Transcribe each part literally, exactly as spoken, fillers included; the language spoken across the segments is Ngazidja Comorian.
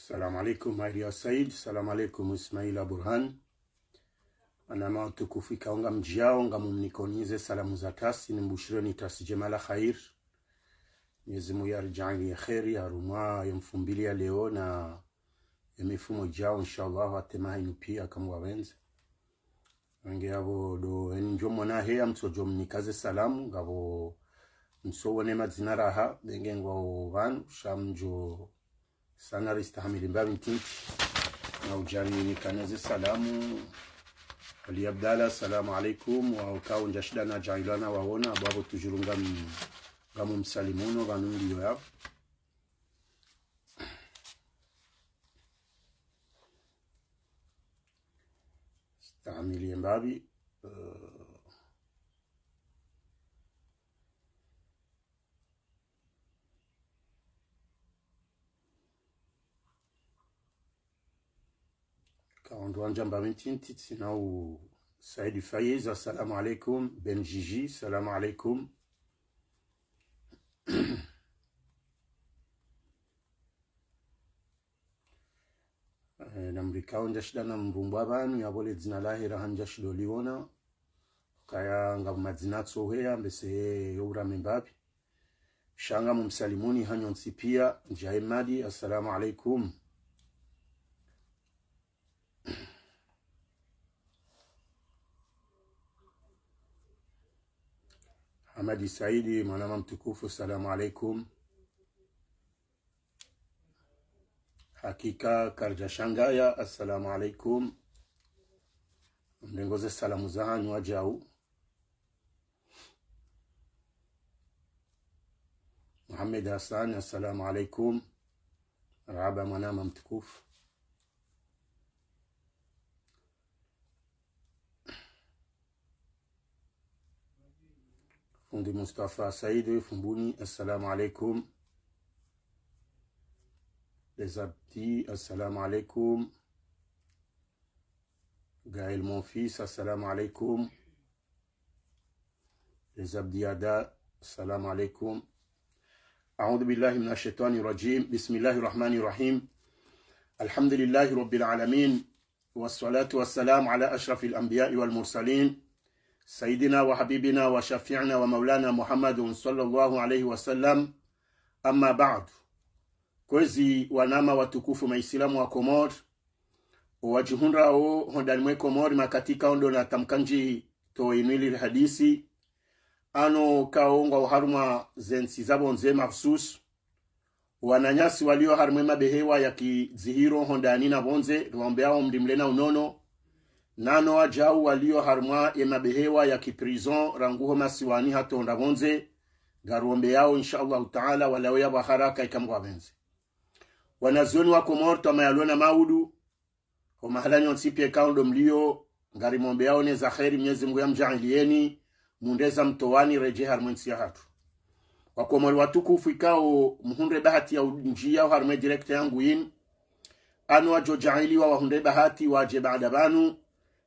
Salam alaikum, Maria Said. Salam alaikum, Ismaila Burhan. Wanama watukufu, ikao ngamdjao, ngamumnikonize salamu za tasi, nimbushireni tasi djema la khair. Mwenyezi Mungu yaridjaanliye kheri, harumwa ye mfumbili ya leo na ye mifumo idjao, inshallah, hata maha inu pia, eka Mungu apvendze. Wenge yapvo ndo eni ndjo mona heya mtsodjo mnikaze salamu, ngapvo mtso wone madzina raha, wenge ngwao pvanu, sha mdjo sana ristahamili mbapvi ntiti. Na udjali nikanaze salamu. Ali Abdallah, salam alaikum. Wao kao ndjashinda nadjaanliwa na waona, apvo apvo tujuru ngam-, ngamumsalimuno pvanu mliyo yapvo. Stahamili mbapvi, eh, kaondro wandja mbapvi ntiti, tsina u Said Faiz, assalamu alaikum. Ben Gigi, salam alaikum. Eh, namrikao ndjashinda namvumbua pvanu, yapvo le dzina lahe raha ndjashindo liona. Kaya ngapvo madzina tsoheya, mbese yo urame mbapvi. Sha ngamumsalimuni hanyu ntsi pia, Ndjaye Madi, assalamu alaikum. Hamadi Saidi, mwanama mtukufu, assalamu alaikum. Hakika karidja shangaya, assalamu alaikum. Mrengoze salamu zahanyu wadjau. Mohamed Hassan, assalamu alaikum. Marahaba mwanama mtukufu. Fundi Mustafa Said Fumbuni, assalamu alaikum. Les Abdi, assalamu alaikum. Gaël, mon fils, assalamu alaikum. Les Abdi Ada, assalamu alaikum. أعوذ بالله من الشيطان الرجيم. بسم الله الرحمن الرحيم. الحمد لله رب العالمين. والصلاة والسلام على أشرف الأنبياء والمرسلين، سيدنا وحبيبنا وشفيعنا ومولانا محمد صلى الله عليه وسلم. أما بعد. Kwezi wanama watukufu maislamu wa Komori, owadjihundrao hondani mwe Komori makatika ondo na tamkandji to inwili hadisi, ano kao ngwao harumwa zentsi za pvondze mahususu, wananyasi walio harimwa emabehewa ya kidzihiro hondani na pvondze, riwaombeao mndri mle na unono. Nano wadjau walio harimwa emabehewa ya kiprison rangu ho masiwani hata honda pvondze, ngariwaombeao, insha Allahu Taala, walawe yapvo haraka eka Mngu apvendze. Wanazioni wa Komori, twamayalio na maudu, ho mahalani ontsi pia ikao ndo mlio, ngarimombeao ne za kheri, Mnyezi Mngu yamdjaanliyeni, mundre za mtowani redjei harimwa entsi yahatru. Wakomori watukufu ikao muhundre bahati ya undjia harimwa e direct yangu yinu, ano wadjo djaanliwa wahundre bahati wadje baada pvanu,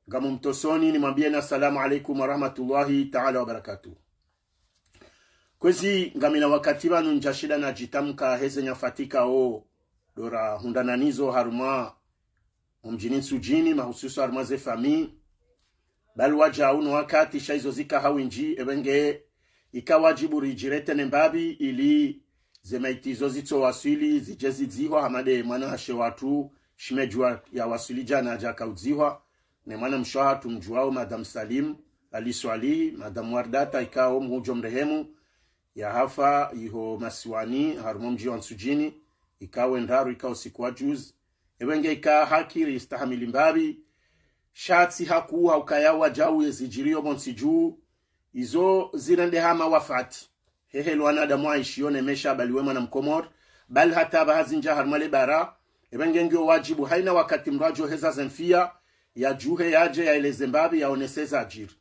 ngamumtosoni nimwambieni assalamu alaikum warahmatullahi taala wabarakatuh. Kwezi ngamina wakati pvanu ndjashinda nadjitamka heze nyafatikao ndo rahundrana nizo harumwa omdjini Ntsudjini, mahususu harumwa ze famille. Bali wadjau no wakati sha izo zika ha windji, epvenge ika wadjibu ridjirete ne mbapvi ili ze maiti izo zitso waswili, zidje zidzihwa, hama nde mwanamshe watru Shimedjua ya waswili djana hadja kaudzihwa, ne mwanamshe wahatru mdjuao, Madame Salim Ali Swalihi, Madame Wardata, ikao Mngu udjo mrehemu, yahafa iho masiwani, harumwa omdji wa Ntsudjini, ikao we ndraru, ikao usiku wa juzi. Epvenge ika haki ristahamili mbapvi, sha tsi hakuu ha ukaya wadjau yezidjiriyo pvontsi dju, izo zirende hama wafati. Hehe lo wanadamu waishio ne mesha bali we mwana Mkomori, bali hata pvaha zindja harimwa le bara, epvenge ngiyo wadjibu haina wakati mndru adjo heza ze mfiya, yadjuhe yadje yaeleze mbapvi yaonese zadjiri.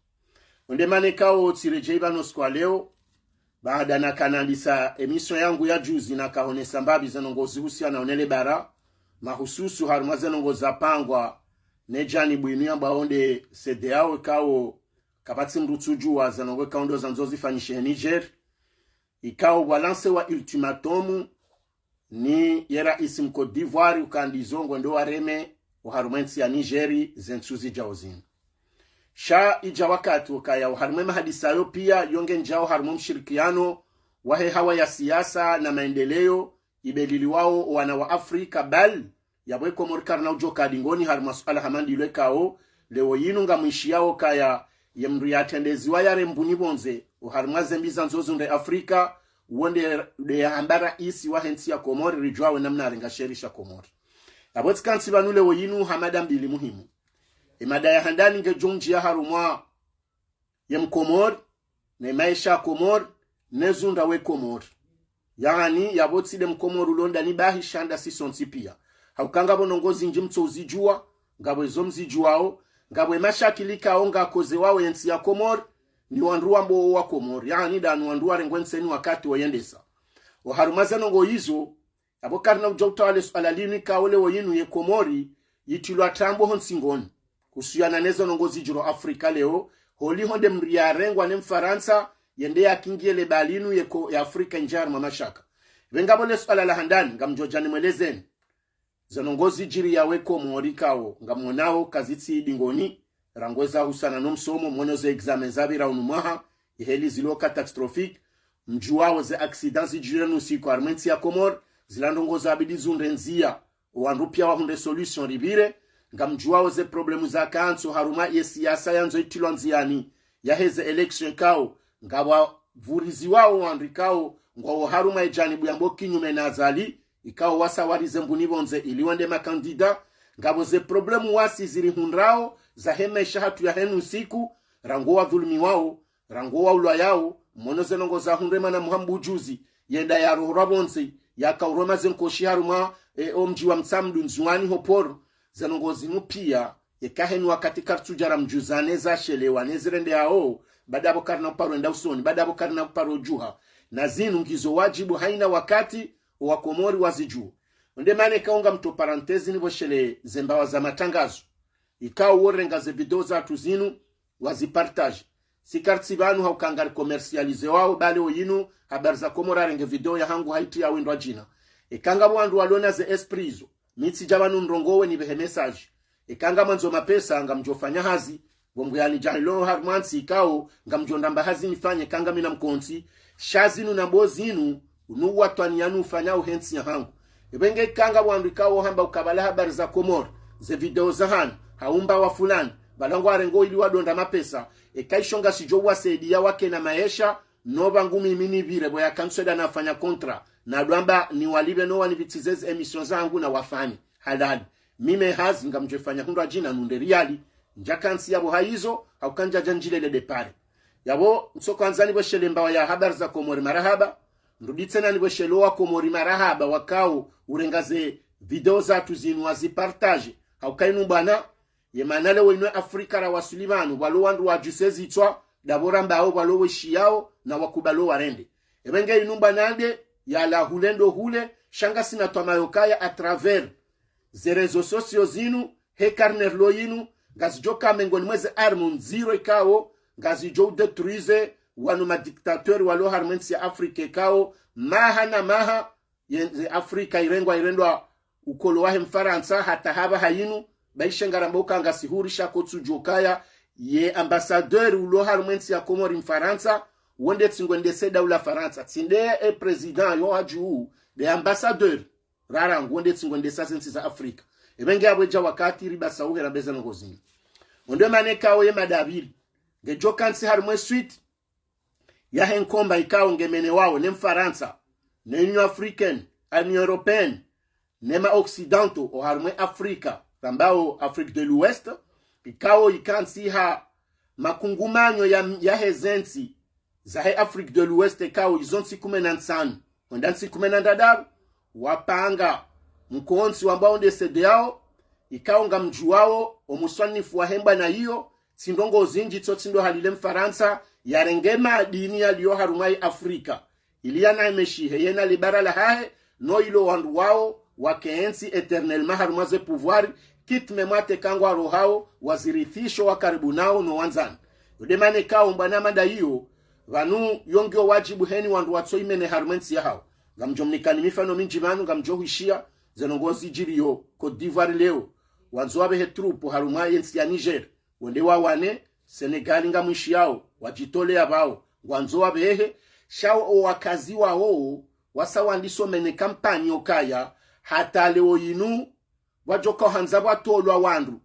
Onde mana ikao tsiredjei pvanu siku wa leo, baada nakanalisa emission yangu ya juzi nakahonesa mbapvi ze ndrongoo zihusiana one le bara, mahususu harumwa ze ndrongoo zapangwa ne djanibu inu yambwao nde CEDEAO ikao kapvatsi mndru tsudjua ze ndrongoo ikao ndo zandzo zifanyishihe Niger, ikao walanse wa ultimatum, ni ye raisi mCôte d'Ivoire uka ndizo ngwendo wareme oharumwa entsi ya Niger zentsu zidjao zinu. Sha idja wakati ukaya oharumwa emahadisa yo pia yo ngendjao harumwa omshirikiano wahe hawa ya siasa na maendeleo ibeliliwao owana wa Afrika, bal yapvo eKomori karina udjoka dingoni harumwa suala hama ndilo ikao leo yinu ngamwishiyao kaya ye mndru yatrendeziwa yarembwa ni pvondze oharumwa zembi zandzo zundre Afrika, wo nde, nde yahamba raisi wahe ntsi ya Komori, ridjuwa we namna arenga sheri sha Komori. Yapvo tsikantsi pvanu leo yinu ha mada mbili muhimu. Emada ya handani ngedjo ndjiya harumwa ye mKomori, ne maesha ya Komori, ne zundra we Komori. Yaani, yapvo tsi nde mKomori ulo ndani bahi sha nda si sontsi pia. Hauka ngapvo ndrongoo zindji mtso uzidjuwa, ngapvo ezo mzidjuwao, ngapvo emashakili ikao ngakozewao yentsi ya Komori, ni wandru wambwao wa Komori. Yaani, nda ni wandru warengwa entseni wakati woyendesa. Oharumwa ze ndrongoo izo, yapvo karina udjo utawale suala linu ikao leo yinu ye Komori yitrilwa trambo ho ntsingoni. Kusuyana nezo ndrongoo zidjiro Afrika leo, holiho nde mndru yarengwa ne Mfarantsa, yende yakingiye le balinu ye ko, ya Afrika indjia harumwa mashaka. Pvengapvo le suala la handani, ngamdjo dja nimwelezeni. Ze ndrongoo zidjiriya we Komori ikao, ngamwonao kazitsi dingoni, rangu eza husana no msomo, mwono ze examen zapvira unu mwaha, iheli zilo catastrophique, mdjuwao ze accident zidjiri unu siku harumwa entsi ya Komori, zila ndrongoo zabidi zundre ndziya, owandru pia wahundre solution ripvire, ngamdjuwao ze problème za kantsi harumwa ye siasa yandzo itrilwa ndziyani, yaheze élection ikao, ngapvo wapvuriziwao wandru ikao, ngwao harumwa ejanibu yambwao kinyume na Azali, ikao wasawarize mbuni pvondze ili wende makandida, ngapvo ze problème wasi zirihundrao, zahe maesha hatru yahe nu siku, rangu wadhulumiwao, rangu waulwayao, mwono ze ndrongoo zahundre mwana Muhambu ujuzi, yenda yarohorwa pvondze, yakauroma ze nkoshi harumwa, e, omdji wa Mtsamdu Ndzuwani ho port, ze ndrongoo zinu pia, yeka heni wakati karitsudja ramdjuzane zashelewa ne zirendeao, baada yapvo karina uparo enda usoni, baada yapvo karina uparo djuha. Na zinu ngizo wadjibu haina wakati, owakomori wazidjuwe. Onde mana ikao ngamtso parenthèse nipvoshele zembawa za matrangazo. Ikao worenga ze video zatru zinu, wazipartage. Si karitsi pvanu hauka ngari commercialisé wao, bale oyinu, Habari za Komori arenge video yahangu haitria windru wadjina. Eka ngapvo wandru walona ze esprit izo, mi tsidja pvanu nrongowe nipvehe message. Eka ngamwandzo mapesa ngamdjofanya hazi, pvo mbwiyani djahilo harumwa ntsi ikao, ngamdjo namba hazi nifanye eka ngamina mkontsi, sha zinu nambo zinu, unu watwani yanu ufanya uhe ntsi yahangu. Epvenge ika ngapvo wandru ikao hamba ukaya pvala Habari za Komori, ze video zahanu, haumba wa fulani, pvala ngwarengo ili wadonda mapesa, eka isho ngasidjo wasaidia wakena maesha, no pvangu mimi nipvire pvo yaka ntsu eda nafanya contrat, nadwamba niwalipve no wanipvitsize ze émission zahangu nawafanye. Halali. Mimi hazi ngamdjofanya hundru wadjina nunde riali. Ndjaka ntsi yapvo hayizo, hauka ndjadja ndjilele depare. Yapvo, ntso kwandza nipvoshele mbawa ya Habari za Komori marahaba. Nrudi tsena nipvoshele owakomori marahaba wakao urenga ze video zatru zinu wazipartage. Hauka inu bwana, ye mana leo inu Afrika rawaswili pvanu, pvalo wandru wadjuse zitswa, dapvo rambao pvalo weshiyao, na wakubalo warende. Epvenge inu bwana nde, yala hule ndo hule, sha ngasina twamaya ukaya à travers ze réseaux sociaux zinu, he karne rilo yinu, ngazidjoka mengoni mwa ze arme ndziro ikao, ngazidjo udétruire wanu madictateur walo harumwa entsi ya Afrika ikao, maha na maha, ye, ye Afrika irengwa irendwa ukolo wahe Mfarantsa, hata hapvaha yinu, ba ishe ngaramba uka ngasihuri sha kotsudjo kaya, ye ambassadeur ulo harumwa entsi ya Komori Mfarantsa, wo nde tsi ngwendese daula Farantsa, tsi nde e président yo hadju, nde ambassadeur. Rara ngu wo nde tsi ngwendesa ze ntsi za Afrika. Epvenge apvo edja wakati ribasa uhe rambeze nongo zinu. Onde mana ikao ye mada ya pvili, ngedjoka ntsi harumwa e suite yahe nkomba ikao ngemenewao ne Mfarantsa, ne Union Africaine, Union Européenne, ne ma Occidentaux oharumwa e Afrika, rambao Afrique de l'Ouest, ikao ika ntsi ha makungumanyo ya, yahe ze ntsi zahe Afrique de l'Ouest ikao izo ntsi kume na ntsanu, hwenda ntsi kume na ndraru, wapanga mkontsi wambwao nde CEDEAO, ikao ngamdjuwao, omuswanifu wahe mbwana iyo, tsi ndrongo zindji tso tsi ndo halile Mfarantsa, yarenge madini yalio harumwa ye Afrika. Ili yanaemeshihe yena libara lahahe, no ilo wandru wao, wake entsi éternellement harumwa ze pouvoir, quitte même ata eka ngwarohao, wazirithisho wa karibu nao no wandzani. Yo nde mana ikao mbwana mada iyo, pvanu yo ngiyo wadjibu heni wandru watso imene harumwa entsi yahao. Ngamdjo mnikani mifano mindji pvanu, ngamdjo hwishiya ze ndrongoo zidjiriyo Côte d'Ivoire leo. Wandzo wapvehe troupe harumwa ye ntsi ya Niger, wende wawane. Sénégal ngamwishiyao, wadjitoleya pvao, ngwandzo wapvehe. Sha wo owakazi wawo wasa wandiso mené kampanyi okaya, hata leo yinu, wadjoka handza pvwatolwa wandru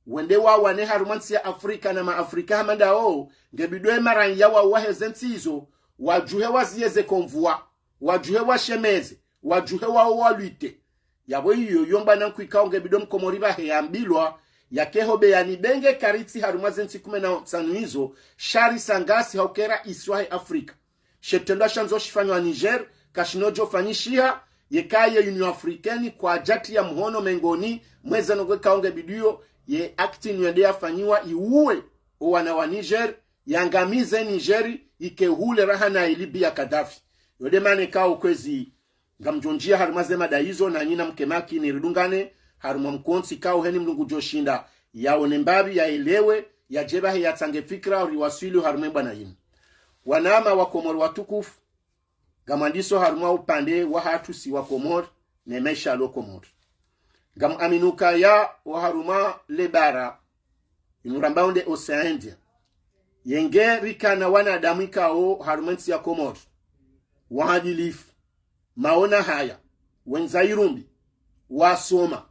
wende wawane harumwa ntsi ya Afrika na ma Afrika hama ndawo, ngebidi ye maraiya wawo waheze ntsi izo, wadjuhe waziye ze convois, wadjuhe washemeze, wadjuhe wawo walutte. Yapvo iyo yo mbwana nkuu ikao ngebidi mkomori pvahe yambilwa, yake ho beyani be nge karitsi harumwa ze ntsi kume na ntsanu izo, sha risa ngasi ha uka raisi wahe Afrika. She trendwa shandzo shifanywa Niger, kashinodjo fanyishiha, yeka ye Union Africaine kwadjatria mhono mengoni mwa ze ndrongoo ikao ngebidi yo ye acte inu yende yafanyiwa, iuwe owana wa Niger, yangamize Niger, ike hule raha na Libya Kadhafi. Yo nde mana ikao kwezi ngamdjo ndjiya harumwa ze mada izo, nanyi namke makini ridungane harumwa mkontsi ikao heni Mlungu djoshinda yaone mbapvi, yaelewe, yadje pvahe yatsange fikira, uri waswili harumwa ye mbwana yinu. Wananya wa Komori watukufu, ngamwandiso harumwa upande wahatru si wa Komori, ne maesha yalo Komori. Ngamwamini ukaya oharumwa le bara inu rambao nde Océan Indien, yenge rikana wanadamu ikao harumwa ye ntsi ya Komori, waadilifu, maona haya, wendza irumbi, wasoma.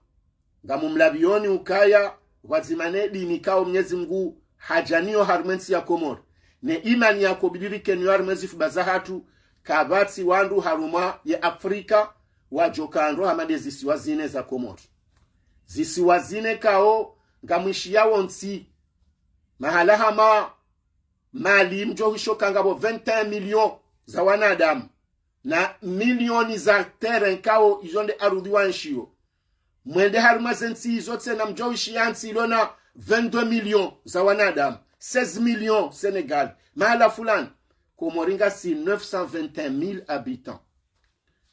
Ngamumlapviyoni ukaya pvwadzima ne dini ikao Mnyezi Mngu hadja nayo harumwa ye ntsi ya Komori, ne imani yakobidi rike nayo harumwa ze zifuba zahatru, kapvatsi wandru harumwa ye Afrika wadjoka ndro hama nde zisiwa zine za Komori. Zisiwa zine ikao ngamwishiyawo ntsi, mahala hama Mali mdjo hwishiya uka ngapvo vingt et un millions za wanadamu, na milioni za terrain ikao izo nde arudhi waenshiyo. Mwende harumwa ze ntsi izo tsena mdjo hwishiya ntsi ilo na vingt-deux millions za wanadamu, seize millions Sénégal, mahala fulani. Komori ngasi neuf cent vingt et un mille habitants.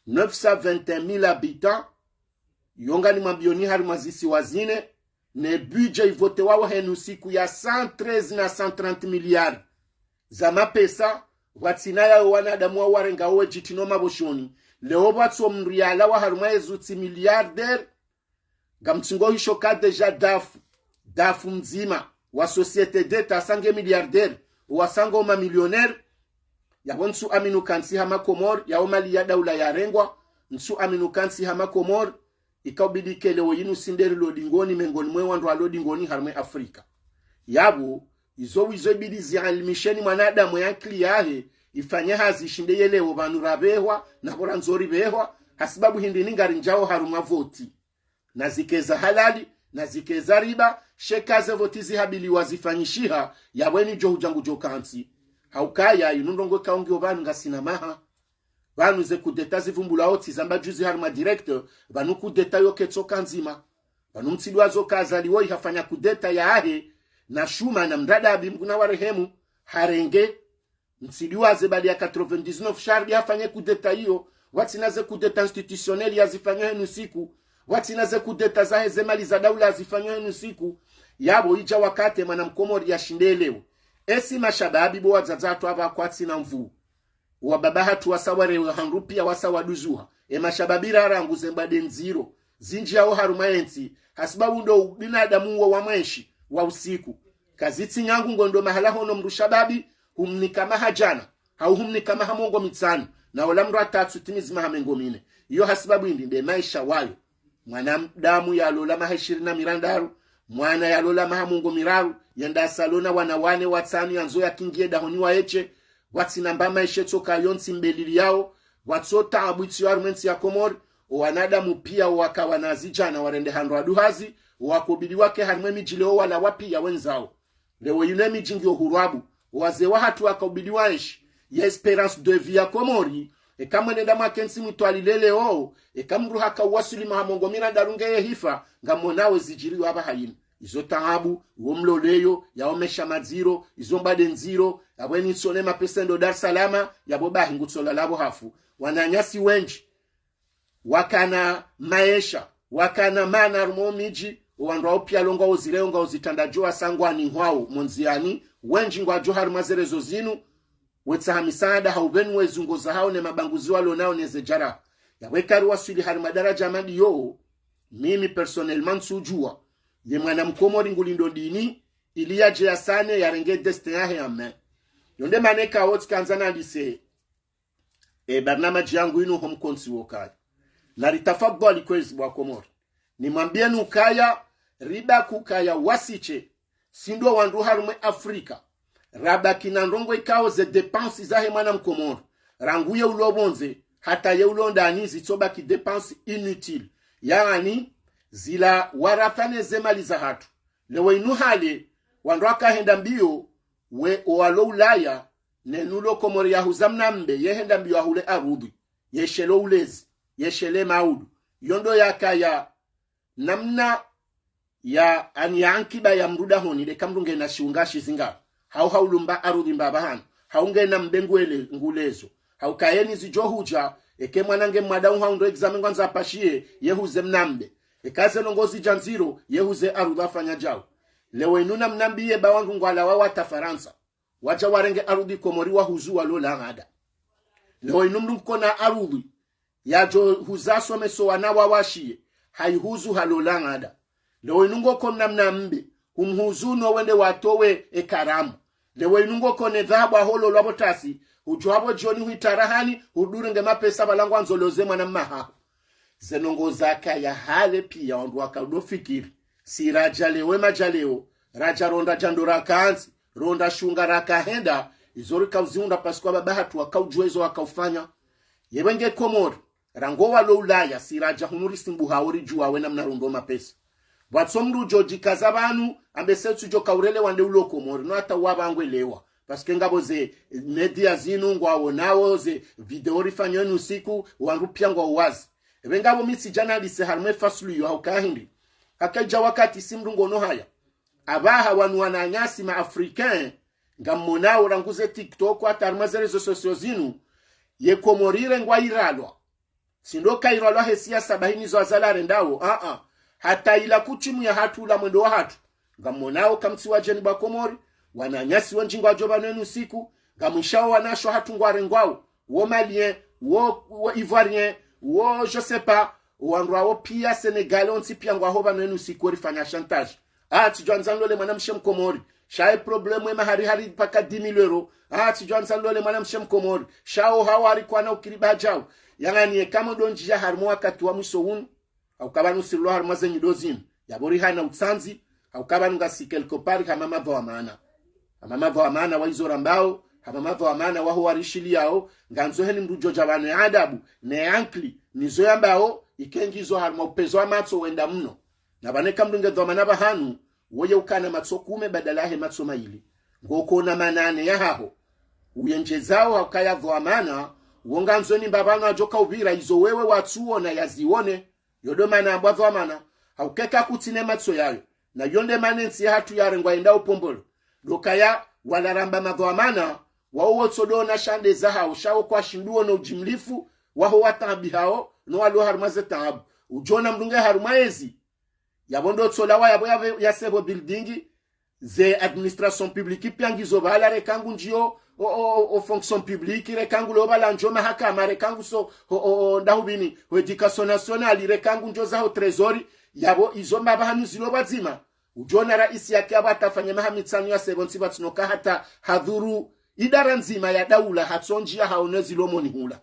Neuf cent vingt et un mille habitants, yo nganimwambiyoni harumwa zisiwa zine, ne budget ivotewao henu siku ya cent treize na cent trente milliards za mapesa, pvwatsina yayo wanadamu wao warengwao wedjitino mapvoshoni. Leo pvwatso mndru yalawa harumwa yezo tsi milliardaire, ngamtsingo hwishiya uka déjà dafu, dafu mdzima wa société d'État sa nge milliardaire, wasa ngo mamillionnaire. Yapvo ntsu amini uka ntsi hama Komori, yawo mali ya daula yarengwa, ntsu amini uka ntsi hama Komori, ikao bidi ke leo yinu si nde rilo dingoni mengoni mwe wandru walo dingoni harumwa ye Afrika. Yapvo, izo wizo ibidi zialimisheni mwanadamu ye ankili yahe, ifanye hazi ishinde yelewe pvanu rapvehwa, na pvo randzo ripvehwa, hasibabu hindri ni ngarindjao harumwa voti. Na zike za halali, na zike za riba, sha eka ze voti zihabiliwa zifanyishiha, yapvo eni djo hudja ngudjo kantsi. Ha ukaya, inu ndrongoo ikao ngiyo pvanu ngasina maha. Pvanu ze kudeta zivumbulwao tsi zamba juzi harumwa direct, pvanu kudeta yo ketsoka ndzima. Pvanu mtsidjuwa zo uka Azali woyi hafanya kudeta yahe, na shuma na mradabi Mngu nawarehemu, harenge. Mtsidjuwa ze bali ya quatre-vingt-dix-neuf sha harudi hafanye kudeta iyo, pvwatsina ze kudeta institutionnel yazifanyo henu siku, pvwatsina ze kudeta zahe ze mali za daula yazifanyo henu siku. Yapvo idja wakati mwana mkomori yashinde yelewe. Esi mashababi bo wadzadze hatru apva kwatsina nvuu. Wababa hatru wasa warewe handru piya wasa waduzuha. E mashababi rarangu ze mbwade ndziro zindjiyao harumwa ye ntsi, hasibabu ndo ubinadamu wo wa mweshi wa usiku. Kazitsi nyangu ngo ndo mahala hono mndru shababi humnika maha djana, hau humnika maha mengo mitsanu, na ola mndru hata atsutimizi maha mengo mine. Iyo hasibabu hindri? Nde maesha wayo. Mwanadamu yalola maha ishirini na mirandaru, mwana yalola maha mengo miraru, yenda yasalona wana wane watsanu yandzo yakingiye dahoni waeshe, pvwatsina mba maesha etsoka yontsi mbelili yawo, pvwatso taabu itsiyo harumwa ye ntsi ya Komori, owanadamu piya owaka wana zidjana warende handru aduhazi, owakobidi wake harumwa ye midji leo walawa piya wendzawo. Leo yinu ye midji ngiyo hurwabu, owazee wahatru wakaubidi waenshi, ye espérance de vie ya Komori, eka mwenenda mwakentsi mwitwalile leo, eka mndru haka uwaswili maha mengo mirandaru ngeye hifa, ngamonao ezidjiriyo apvaha yinu. Izo taabu, uwo mloleo, yawo maesha madziro, izo mbwade ndziro, yapvo eni tsone mapesa ndo Dar es Salaam, yapvo bahi ngutsola lapvo hafu. Wananyasi wendji wakana maesha, wakana mana harumwa omidji, owandru wawo piya lo ngwao zireo ngwao zitrandadjo wasa ngwanihwao mondziyani, wendji ngwadjo harumwa ze réseaux zinu, wetsaha misaada ha upvenu wezungo zahao ne mabanguzi walonao ne ze djaraha. Yapvo eka riwaswili harimwa daraja ya madiyo, mimi personnellement ntsudjuwa ye mwana mkomori ngulindo dini, ili yadje yasane yarenge destin yahe ya main. Yo nde mana eka wo tsikandza nandise e barnamaji yangu inu ho mkontsi wo kaya. Na ritafadhwali kwezi bo Wakomori. Nimwambiyeni ukaya, ribaki ukaya wasitse, si ndo wandru harumwa Afrika. Rabaki na ndrongoo ikao ze dépenses zahe mwana mkomori, rangu ye ulo pvondze hata ye ulo ndani, zitsobaki dépenses inutiles. Yaani, zila warafane ze mali zahatru. Leo inu hale, wandru wakahenda mbiyo, we owalo Ulaya, nenu lo Komori yahuza mna mbe, yehenda mbiyo yahule arudhi, yeshele ulezi, yeshele maudu. Yo ndo yakaya namna ya, ani ya ankiba ya mdru dahoni, de eka mdru ngena shiunga shizinga, hau haulumba arudhi mbapvi hanu, hau ngena mbe ngwele ngulezo, hau kayeni zidjo hudja, eke mwana nge mwandao hau ndo examen ngwandzo apashiye, yehuze mna mbe. Eka ze ndrongoo zidja ndziro, yehuze arudhi afanya djau. Leo inu namnambiye ba wandru ngwalawao hata Farantsa, wadja warenge arudhi Komori wahuzu walo la ngada. Leo inu mdru mkona arudhi, yadjo huza asomeso wana wawashiye, haihuzu halo la ngada. Leo inu ngoko namna mbe, humhuzu no wende watowe ekaramu. Leo inu ngoko ne dhahabu aholo lwapvo tasi, hudjo hapvo djoni huitara hani, hudurenge mapesa pvala ngwandzo loze mwana mmahaho. Ze ndrongoo zakaya hale piya wandru wakaudo fikiri. Si radja leo, emadja leo, radja ronda djando rakantsi, ronda shiunga rakahenda, izo rikauzihundra parce que baba hatru wakaudjuwa izo wakaufanya. Yepvo nge Komori, rangu walo Ulaya, si radja hunu risimbuha oridjuwa wena mna rondo mapesa. Pvwatso mdru udjo djikaza pvanu, ambe se tsudjo kaurelewa nde ulo Komori, no hata wapvangwe lewa. Parce que ngapvo ze média zinu ngwaonao, ze vidéo rifanyao inu siku, wandru piya ngwao wazi. Epvo ngapvo mi tsidja nandise harimwa e fasulu iyo hauka hindri. Hakaidja wakati si mdru ngono haya. Apvaha wanu wananyasi ma Africains, ngammonao rangu ze TikTok hata harimwa ze réseaux sociaux zinu, ye Komori irengwa iralwa. Si ndo kairalwa he siasa bahi nizo Azali arendao, a-a. Hata ila kutimu yahatru ula mwendo wahatru. Ngammonao kamtsi wadjeni bo Wakomori, wananyasi wendji ngwadjo pvanu inu siku, ngamwishao wanashe wahatru ngwarengwao, wo Malien, wo, wo Ivoirien, wo je sais pas, wandru wao piya Sénégal, wontsi piya ngwaho pvanu inu siku orifanya chantage. Ah, tsidjwandza nilole mwanamshe mkomori. Sha e problème ema hari hari paka dix mille euros. Ah, tsidjwandza nilole mwanamshe mkomori. Sha o hawo hari kwana ukiri badjau. Yangani eka mdru ndjia harimwa wakati wa mwiso unu. Hauka pvanu sirilo harimwa ze nyido zinu. Yapvo rihana utsandzi. Hauka pvanu ngasi quelque part hama madhwamana. Hama madhwamana wa izo rambao. Hama madhwamana waho warishiliyao. Ngandzo heni mdru udjo dja pvanu ya adabu. Ne ankili. Nizo yambao. Ike ngizo harimwa upvezo wa matso wenda mno. Na pvanu eka mdru nge dhwamana pvahanu, woye ukana matso kume badala yahe matso mayili. Ngokona manane yahaho. Uyendjezao haukaya dhwamana, wo ngandzo ni mbapvanu adjo kaupvira izo wewe watsuona yazione. Yo ndo mana ambwa dhwamana, hauka eka kutsina e matso yayo. Na yo nde mana entsi yahatru yarengwa yenda upombolo. Ndo ukaya wala ramba madhwamana, wao wotsodo ona shande zahao, sha wo kwashinduo no ujimlifu, waho wataabihao, no walo harimwa ze taabu. Udjona mdru nge harimwa ezi. Yapvo ndo tsolawa yapvo yapve yasepvo building, ze administration publique piya ngizo pvala reka ngu ndjio o, o, o, o fonction publique, reka ngu lo pvala ndjo mahakama, reka ngu so, o, o, o, ndahupvini, o éducation nationale, reka ngu ndjo zaho trésor, yapvo izo mbapvahanu zilo pvadzima. Udjona raisi yake yapvo atafanya maha mitsanu yasepvo ntsi pvatsinoka hata hadhuru idara ndzima ya daula hatsondjia haone zilo moni hula.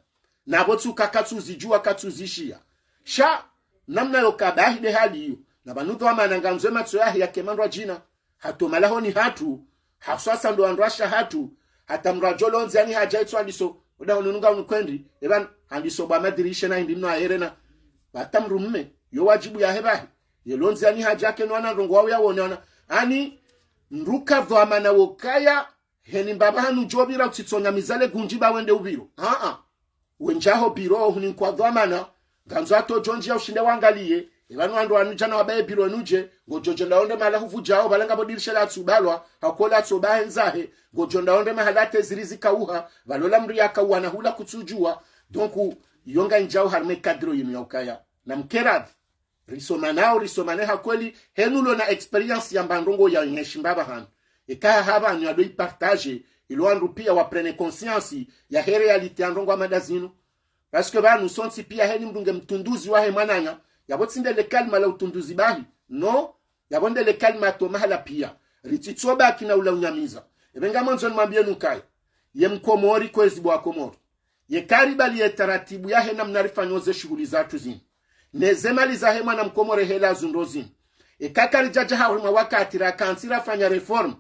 Na pvo tsuka katsuzidjuwa katsuzishiya. Sha, namna yo kabahi de hali iyo. Na pvanu dhwamana ngandzo e matso yahe yake mandrwadjina. Hato malahoni hatru. Haswasa ndo wandrwasha hatru. Hata mdru adjo lonzi ani hadja itso handiso. Uda hunu nunga unu kwendri. Epvanu handiso bwa madirisha na hindri mno aherena. Hata mdru mme. Yo wadjibu yahe bahi. Ye lonzi ani hadja yake no wana ndrongoo wao yaone wana. Ani, mdru ka dhwamana wo kaya, heni mbapvahanu djo pvira utsitsonga mizale gundji ba wende upviro. Aa. Wendjaho pviro huni nkwa dhwamana, ngandzo ato djo ndjia ushinde wangaliye, epvanu wandru wanu djana wabaye pviro nudje, ngodjo djo nda onde mahala hupvudjao, pvala ngapvo dirisha latsubalwa, hakola tsoba hendzahe, ngodjo nda onde mahala ate ziri zikauha, pvalola mdru yakauha na hula kutsudjuwa, donc, yo nga indjao harimwa e cadre yinu ya ukaya. Na mkeradhi. Risoma nao, risoma ne ha kweli, henu lo na expérience ya mba ndrongoo ya nyeshi mbapvahanu. Eka hapvanu ya do ipartage, Ilo wandru pia wa prenne conscience yahe réalité ya ndrongoo hama ndazinu. Parce que pvanu sontsi pia heni mndru nge mtunduzi wahe mwananya, yapvo tsi nde le kalima la utunduzi bahi. Non, yapvo nde le kalima to mahala pia. Ritsitso baki na ula unyamiza. Epve ngamwandzo nimwambiyeni ukaya, ye mkomori kwezi bo wakomori, ye karibali ye taratibu yahe namna rifanyo ze shughuli zatru zinu, ne ze mali zahe mwana mkomori hela zundro zinu, eka karidjadja harumwa wakati rakantsi rafanya réforme,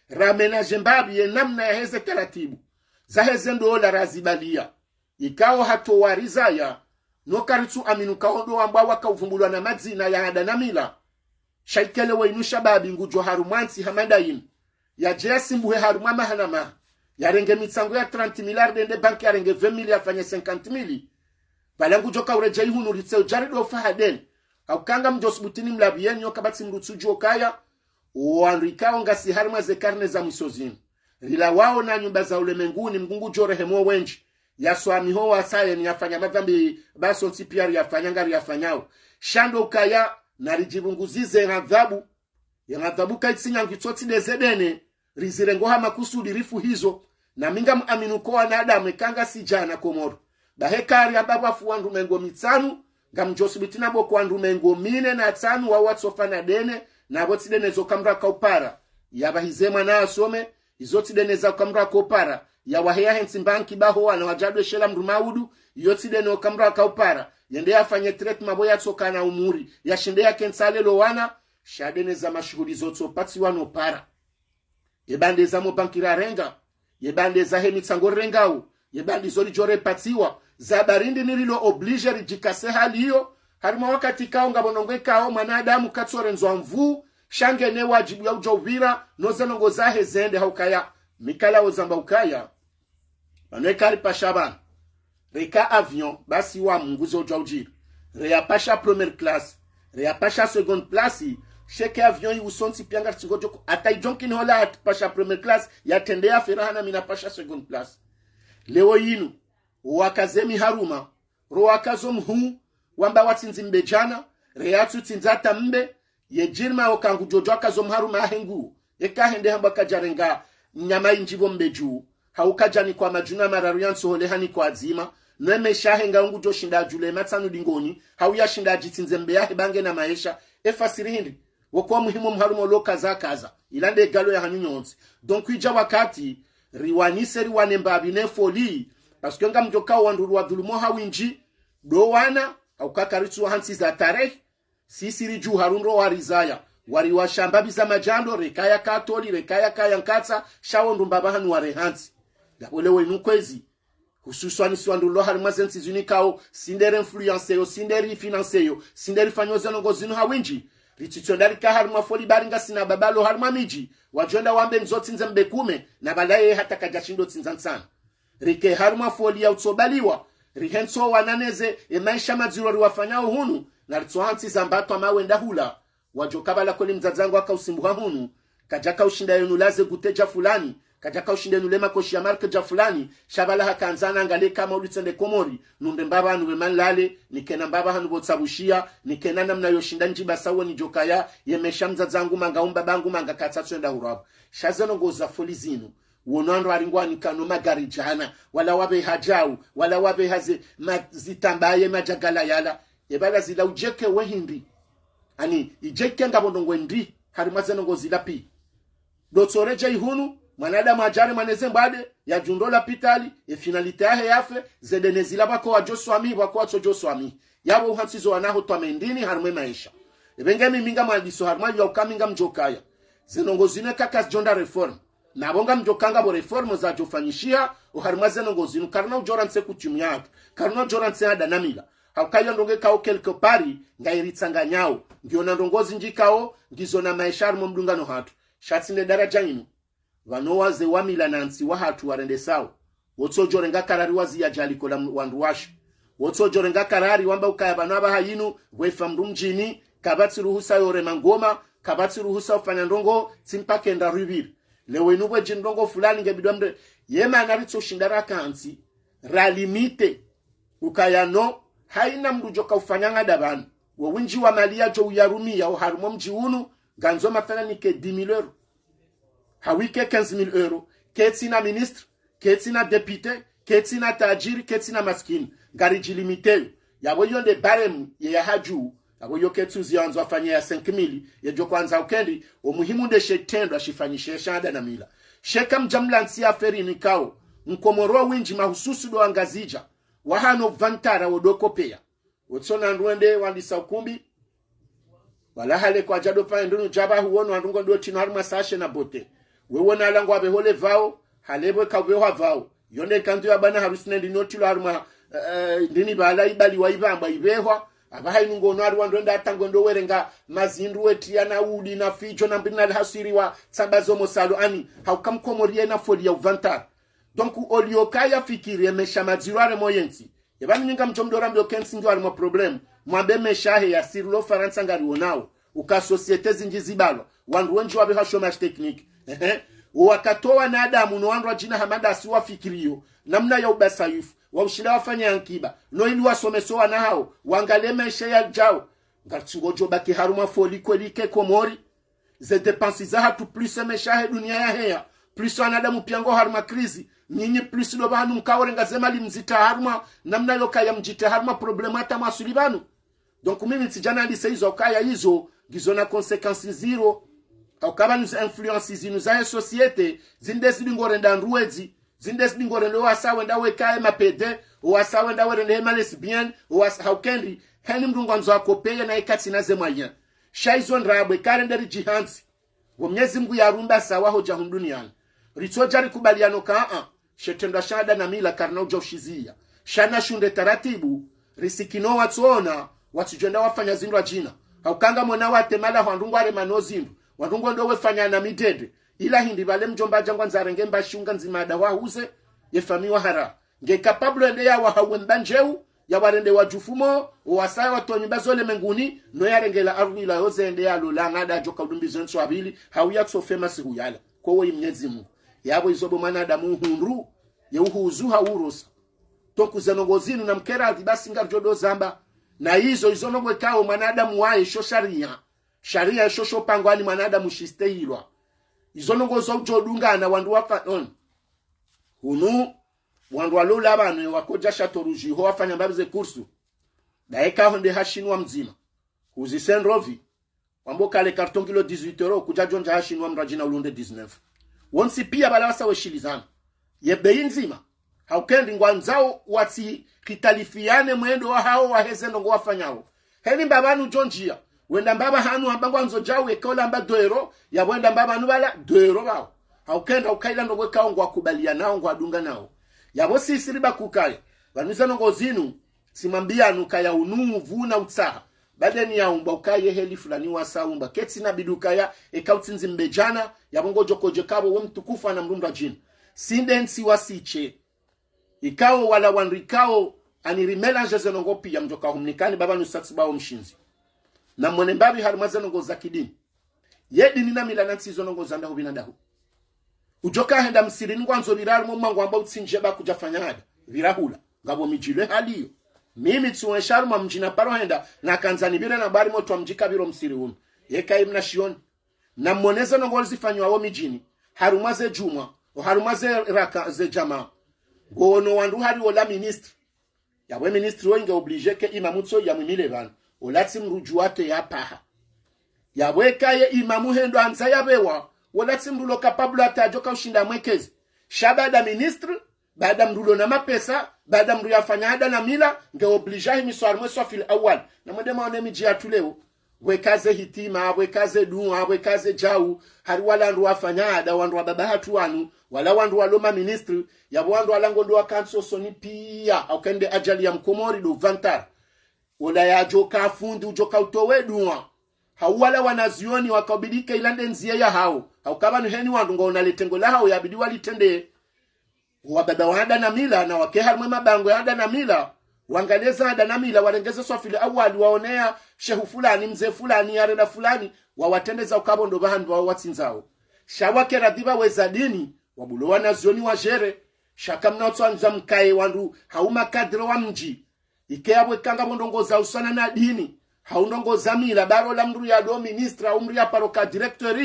ramenaje mbapvi ye namna yahe ze taratibu zahe ze ndola razibaliya, ikao hata warizaya, no karitsu amini ukao ndo wambwa wakauvumbulwa na madzina ya ada na mila. Sha ike leo inu shababi ngudjo harumwa ntsi hama ndayinu, yadje yasimbuhe harumwa maha na maha, yarenge mitsango ya trente mille, arende banki yarenge vingt mille, yafanye cinquante mille. Pvala ngudjo kauredjeyi hunu ritse udjari dofa ha deni. Hauka ngamdjo subutu nimlapviyeni yo kapvatsi mndru tsudjuwa ukaya, owandru ikao ngasi harumwa ze karne za mwiso zinu, rilawao na nyumba za ulemenguni, Mngu ngudjo rehemu wendji, yaswamiho wasaya ni yafanya madhambi, ba sontsi pia riyafanya ngariyafanyao. Sha ndo ukaya, naridjipvunguzize ye ghadhabu. Ye ghadhabu kaitsi nyangu, itso tsi nde ze dene rizirengo ha makusudi rifuhizo. Na mi ngamwamini uko wanadamu eka ngasi djana Komoro, bahi eka riamba pvwafu wandru mengo mitsanu, ngamdjo subutu namba uko wandru mengo mine na tsanu wao watsofa na dene, na pvo tsi dene zo kamra kaupara. Yapvahize mwana asome, izo tsi dene za kamra kaupara. Yawaheya hentsi mbanki baho wana wadjadweshela mndru maudu, iyo tsi dene okamra kaupara. Yende yafanye traitement pvo yatsoka na umuri, yashinde yakentsi yalele wana, sha dene za mashuhuli zo tsopatsiwa no para. Ye bande za mo banki rarenga, ye bande zahe mitsango rirengao, ye bande zo ridjo repatsiwa, za barindi ni rilo obligé ridjikase hali iyo, harumwa wakati ikao ngapvo ndrongoo ikao mwanadamu katsorendzwa nvuu, sha ngena wadjibu ya udjo upvira, no ze ndrongoo zahe zende. Haukaya, mi kalawo zamba ukaya, pvanu eka ripasha pvanu, reka avion, basi wa Mungu zo udja udjiri. Reyapasha première classe, reyapasha seconde place, sha eka avion yi usontsi pia ngartsingodjo ko, hata idjo nkini hola hapasha première classe, yatrende yafe raha na mi napasha seconde place. Leo yinu, owakaze miharuma, ro wakazo mhuu, wamba watsindzi mbe djana, reyatsu tsindza hata mbe, ye djirima oka ngudjo djuwa kazo mharuma ahe ngu, eka hende hamba kadjarenga nyama indji pvo mbe dju, hau kadjanikwa madjuna mararu ya ntsohole hanikwa adzima, no emesha yahe ngao ngudjo shinda adjule matsanu dingoni, hau yashinda adjitsindze mbe yahe ba ngena maesha, efasiri hindri? Woko muhimu mharuma ulo kaza kaza, ila nde galo yahanyu nyontsi. Donc idja wakati, riwanise riwane mbapvi ne folie, parce que ngamdjo kao wandru riwadhulumu ha windji, ndo wana, hauka karitsu wahantsi za tarehi, sisi ridju harumwa ndo warizaya, wariwasha mbapvi za madjando, rekaya katoli, rekaya kaya nkatsa, sha wo ndo mbapvi hanu warehantsi. Ngapvo leo inu kwezi, hususwani si wandru rilo harumwa ze ntsi zinu ikao, si nde ri influencer yo, si nde ri financer yo, si nde rifanyo ze ndrongoo zinu ha windji, ritsitso nda rika harumwa folie bari ngasina mbaba lo harumwa midji, wadjo enda wambe nizo tsindze mbe kume, na pvala ye hata kadjashindo tsindza ntsanu. Rike harumwa folie ya utsobaliwa, rihentso wana neze, emaesha madziro riwafanyao hunu, na ritsohantsi za mbatwa mawe nda hula. Wadjo ka pvala kweli mdzadze wangu aka usimbuha hunu, kadjaka ushinda yenu laze gute dja fulani, kadjaka ushinda yenu le makoshi ya marque dja fulani, sha pvala hakandza na ngale kama ulitsende Komori, nunde mbapvi hanu pve manlale, nikena mbapvi hanu pvo tsapvushiya, nikena namna yo shinda ndjiba sawa nidjo kaya, yemesha mdzadze wangu manga umba bangu manga katsatso enda hurapvo. Sha ze ndrongoo za folie zinu, wono wandru waringwa nikano magari djana, wala wapveha djau, wala wapveha ze, ma, zitambaye madjagala yala. Ye pvala zila udjeke we hindri? Ani, idjeke ngapvo ndrongoo ndri, harumwa ze ndrongoo zila pvi? Ndo tsoredjeyi hunu, mwanadamu adjare mwane ze mbwade, yadjundo lapitali, e finalité yahe yafe, ze dene zila pvwako wadjo swami, pvwako watsodjo swami. Yapvo uhantsi zo wanaho twamendini harumwa emaesha. Epvenge mimi ngamwandiso harumwa iyo hauka mi ngamdjo kaya, ze ndrongoo zinu eka kazidjo nda réforme, na pvo ngamdjo kanga pvo réforme zadjo fanyishiha, oharumwa ze ndrongoo zinu, karina udjo rantse coutume yahatru, karina udjo rantse ada na mila. Hauka iyo ndrongoo ikao quelque part, ngairitsanganyao, ngiyo na ndrongoo zindji ikao, ngizo na maesha harumwa mdungano hatru. Sha tsi nde daradja inu. Pvanu wazee wa mila na ntsi wahatru warendesao, wotsodjo renga karari waziya djaliko la m, wandru washe. Wotsodjo renga karari wamba ukaya pvanu apvaha yinu, pvwefa mndru mdjini, kapvatsi ruhusa yo rema ngoma, kapvatsi ruhusa ufanya ndrongoo, tsi mpaka enda ripviri. Leo inu pvwe djini ndrongoo fulani nge bidwa mre, ye mana ritsoshinda rakantsi, ra limite, ukaya no, haina mndru djoka ufanya ngada pvanu. Wo windji wa mali yadjo uyarumiya oharumwa mdji unu, ngandzo mathalan ike dix mille euros. Hau ike quinze mille euros. Ketsina ministre, ketsina député, ketsina tajiri, ketsina maskini. Ngaridjilimiteyo. Yapvo iyo nde barème ye ya hadju. Yapvo iyo ketsuzi yandzo afanye ya cinq mille, yedjo kwandza ukendi, omuhimu nde she trendwa shifanyishe shahada na mila. Sheka mdja mlantsi ya feri nikao, Mkomori windji mahususu ndo Wangazidja, wahano vantara wodokopeya. Wotsona ndrwende wandisa ukumbi. Wala hale kwadja dopfa endrunu djaba huwono wandru ngo dotino harumwa sashe na bote. Wewona ala ngwapveho le pvao, hale pvwe kapvehwa pvao. Iyo nde nkandu ya bwana harusi nende notilo harumwa, eh, ndini pvala ibali wa ipvambwa ipvehwa. Apvaha inu ngono hari wandru wenda hata ngwendo werenga mazindru wetria na udi na fidjo na mbiri na lihaswiri wa tsamba zo mosalo ani. Hauka Mkomori yena foli ya uvantara. Donc, olio kaya fikiri emesha madziro harumwa yentsi. Yepvanu nyinga mdjo mdora mdo kentsi ngiyo harumwa problème. Mwambe mesha he ya sirilo Farantsa ngarionao. Uka société zindji zibalwa. Wandru wendji wapvehwa chômage technique. Ehe. Wakatowa na adamu no wandru wadjina hama ndasi wafikiriyo. Namna ya ubasayufu. Wa ushinda wafanya ya nkiba. No ili wasomese wana hao. Wangalie mesha yadjao. Ngartsi ngodjo baki harumwa foli kweli ke Komori. Ze dépenses zahatru plus emesha he dunia yaheya. Plus wanadamu pia ngo harumwa crise. Nyinyi plus ndo pvanu mkaorenga ze mali mzitria harumwa namna yokaya mdjitria harumwa problème hata mwasuli pvanu. Donc mimi ntsidjana ndise izo ukaya izo, ngizo na conséquences ndziro. Hauka pvanu ze influences zinu za ye société, zinde zidi ngorenda ndruwedzi, zinde zidi ngorenda owasa wenda wekaye mapédé, owasa wenda werende he malesbiennes, owasa haukendi, heni mdru ngwandzo akopeye na ikatsina ze moyens. Sha izo ndrabo eka rende ridjihantsi. Wo Mnyezi Mngu yarumba sawa hodja hunu duniani. Ritsodja rikubaliano ka a, she trendwa shahada na mila karina udja ushiziya. Sha na shunde taratibu, risikino watsoona, watsudjwenda wafanya zindru adjina. Hauka ngamwona watemala wandru ngwaremano zindru, wandru ngondo wefanya na midede. Ila hindri pvale mdjomba dja ngwandzo arenge mbashi unga ndzima ada wahuze, ye famiyi wahara. Nge capable ende ya wahauwe mbandjeu, ya warende wadjufumo, owasaya watowa nyumba zo lemenguni, no yarengela ardhwi ila yoze ende ya lola ngada adjoka udumbi zo ntsu apvili, hau ya tsofe masihu yala. Kowo yi Mnyezi Mngu. Yapvo izo bo mwanadamu uhundru, ye uhuzu haurosa. Toku ze ndrongo zinu na mkera adhi basi ngaridjo do zamba. Na izo, izo ndrongo ikao mwanadamu waye sho sharia. Sharia sho sho pangwa ni mwanadamu shistehilwa. Izo ndrongo zo udjo dungana wandru wafa on. Hunu, wandru walola pvanu wakodja Château Rouge ho wafanya mbapvi ze kursu. Daye ka honde hashinwa mdzima. Huzise ndrovi. Wambo kale carton kilo dix-huit euros, kudja djondja hashinwa mdru adjina ulunde dix-neuf. Wontsi pia pvala wasa weshilizana. Ye beyi ndzima. Haukendi ngwandzao watsi kitalifiane mwendo wahao waheze ndrongo wafanyao. Heni mbapvanu djondjia. Wenda mbapva hanu hamba ngwandzo djau eka ola mba deux euros, yapvo wenda mbapvanu pvala deux euros pvao. Haukenda ukaila ndrongo ikao ngwakubalianao ngwadunganao. Yapvo sisi riba kukaya. Pvanu ze ndrongo zinu, tsimwambianu kaya unu uvu na utsaha. Badeni ya umba ukaye heli fulani wasa umba. Ketsi na bidi ukaya, eka utsindzi mbedjana, yapvo ngodjo kodje kapvo we mtukufu ana mdru mdru adjina. Sinde ntsi wasishe. Ikao wala wandru ikao, ani rimelange ze ndrongo pia mdjoka humnikani baba nusatsi bao mshindzi. Na mwone mbapvi harumwa ze ndrongo za kidini. Ye dini na mila na ntsi zo ndrongo za ndahu pvi na ndahu. Udjoka henda msirini ngwandzo pvira harumwa mwangu amba utsindje ba kudja fanya hada. Pvira hula. Ngapvo midji le hali iyo. Mimi tsuwesha harumwa mdji na paro henda na kandzani pvire na bari motwa mdji kapviro msiri unu. Yeka imna shioni. Na mwone ze ndrongo zifanyiwa wo midjini. Harumwa ze djumwa. O harumwa ze raka ze djamaa. Ngono wandru hari wola ministre. Yapvo e ministre wo inge obligé ke imamu tso ya mwimile pvanu. Ola tsi mdru djuwa te ya paha. Yapvo eka ye imamu hendo andza ya pvewa. Wola tsi mdru lo capable ata adjoka ushinda mwekezi. Sha baada ministre, baada mdru lo na mapesa, baada mdru yafanya hada na mila, nge obligé ahimiswa harumwa e swafu l awal. Na mwende mwaone midji yatru leo. Pvweka ze hitima, pvweka ze dua, pvweka ze djau, hari wala wandru wafanya hada, wandru wa baba hatru wanu, wala wandru walo ma ministre, yapvo wandru wala ngondo wakantsi osoni pia, haukende ajali ya mkomori ndo vantara. Wola yadjoka fundi udjoka utowe dua. Hau wala wanazioni wakaubidi ke ila nde ndzia yahao. Hauka pvanu heni wandru ngwaona le tengo lahao yabidi walitrende. Wababa wa hada na mila, na wake harumwa e mabangwe ya hada na mila, wangalie za hada na mila, warenge ze swafu l awal, waone ya shehu fulani, mze fulani, ya renda fulani, wawatrendeza ukapvo ndo pvahanu pvao watsindzao. Sha wake radhi pvawe za dini, wabulo wanazioni wajere, sha kamna utsoandza mkaye wandru, hau makadre wa mdji, ike yapvo eka ngapvo ndrongo za usana na dini, hau ndrongo za mila, baro la mdru ya do ministre, hau mdru ya paro ka directeur,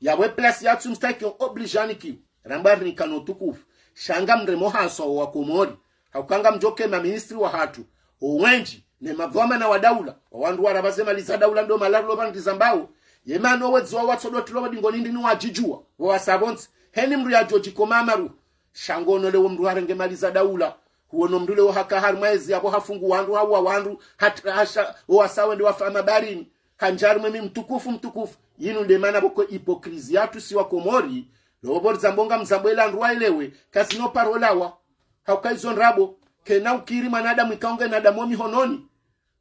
yapvo e place yatsu mstaki obligé anikiwe. Ramba rinika no utukufu. Sha ngamremo haswa owakomori. Hauka ngamdjoke maministri wahatru. Owendji, ne madhwamana wa daula. Owandru warapva ze mali za daula ndo malarilo pvandzi zambao. Ye mana owedzi wao watsodo tilo madingoni ndrini wadjidjuwa. Wowasa pvontsi. Heni mdru yadjo djikoma maru. Sha ngono leo mdru harenge mali za daula. Huono mdru leo haka harumwa ezi yapvo hafungu wandru, hauwa wandru, hat-, hasha, owasa wende wafa mabarini. Handjari mwemi mtukufu, mtukufu. Yinu nde mana pvoko hypocrisie yatru si wakomori. Leo pvo rizambo ngamzambo ila ndru waelewe. Kazino paro lawa. Hauka izo ndrabo. Kena ukiri mwanadamu ikao nge na damu mihononi.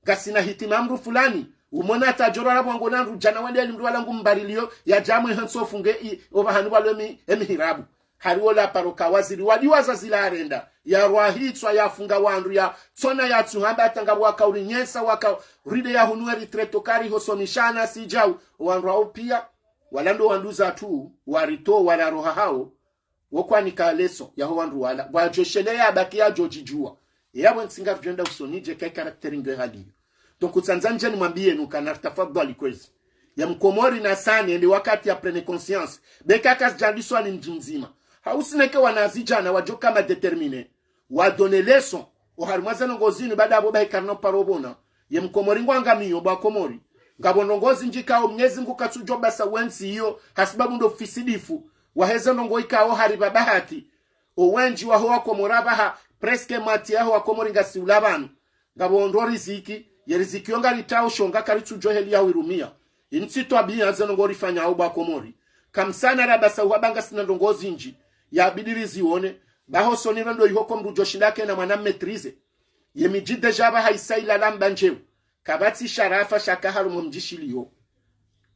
Ngasina hitima mdru fulani. Umona hata djorwa lapvo ngona ndru djana wende eli mdru wala ngumbarilio, yadja mwe hantsi ofunge i, opvahanu pvalo emi, emihirabu. Hariwo la paro ka waziri wadiwaza zila arenda. Yarwahitswa, yafunga wandru, yatsona, yatsuhamba, hata ngapvo waka urinyesa, waka uride ya hunu Eritrea toka rihosomishana si djau. Owandru wao pia, wala ndo wanduzatru, waritowa, wala roha hao, wokwanika leso yaho wandru wala. Pvwadjo shele yabaki yadjo djidjuwa. Yapvo ntsi ngarudjo enda usoni dje ke caractère nge haliyo. Donc, utsandza ndje nimwambiyenu kana ritafadhwali kwezi. Ye mkomori nasani, ende wakati ya prenne conscience. Beka kazidjandiswa ni mdji mdzima. Hausineke wanazidjana wadjo kama déterminés. Wadonne leçon. Oharimwa ze ndrongoo zinu baada apvo bahi karina uparo pvona. Ye mkomori ngwangamiyo bo wakomori. Ngapvo ndrongoo zindji ikao Mnyezi Mngu katsudjo pvasa wentsi iyo, hasibabu ndo ufisidifu. Waheze ndrongoo ikao haripva bahati. Owendji waho wakomori apvaha, presque moitié yaho wakomori ngasi ula pvanu. Ngapvo ndo riziki, ye riziki yo ngaritsahao sho nga karitsudjo heli ya wirumia. Intsi twabiya ze ndrongoo rifanyao bo wakomori. Kamsana rapvasa uhaba ngasina ndrongoo zindji. Yabidi rizione. Baho soni rendo iho ko mdru djo shinda kena mwana mmaîtrisé. Ye midji déjà apvaha isa ilala mbandjeu. Kapvatsi sharafa shaka harumwa mdji shiliyo.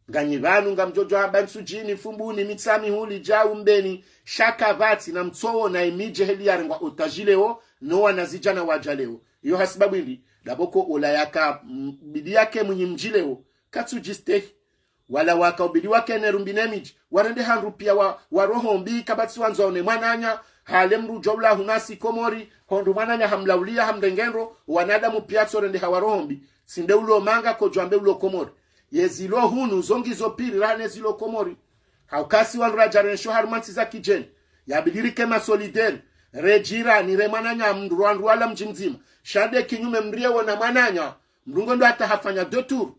Nganyi pvanu ngamdjodjo amba Ntsudjini, Fumbuni, Mitsamihuli, Djau, Mbeni, sha kapvatsi na mtsowo na emidji heli yarengwa otaji leo, no wanazidjana wadja leo. Iyo hasibabu indri, dapvo ko ola yaka, mm, bidi yake mwinyi mdji leo, katsudjistehi. Wala waka ubidi wakene rumbi ne midji, warende handru pia wa, wa roho mbi, kapvatsi wandzo waone mwananya, hale mdru djo ula hunu si Komori, hondro mwananya hamlaulia, hamrenge ndro, wanadamu pia tsorendeha wa roho mbi, tsi nde ulo manga kodjo ambe ulo Komori. Ye zilo hunu, zo ngizo piri raha ne zilo Komori. Hauka si wandru radja rensho harumwa ntsi za kidjeni. Yabidi rike ma solidaire, re jirani, re mwananya mdru wandru wala mdji mdzima. Sha nde kinyume mdru ye wona mwananya, mdru ngo ndo hata hafanya deux tours.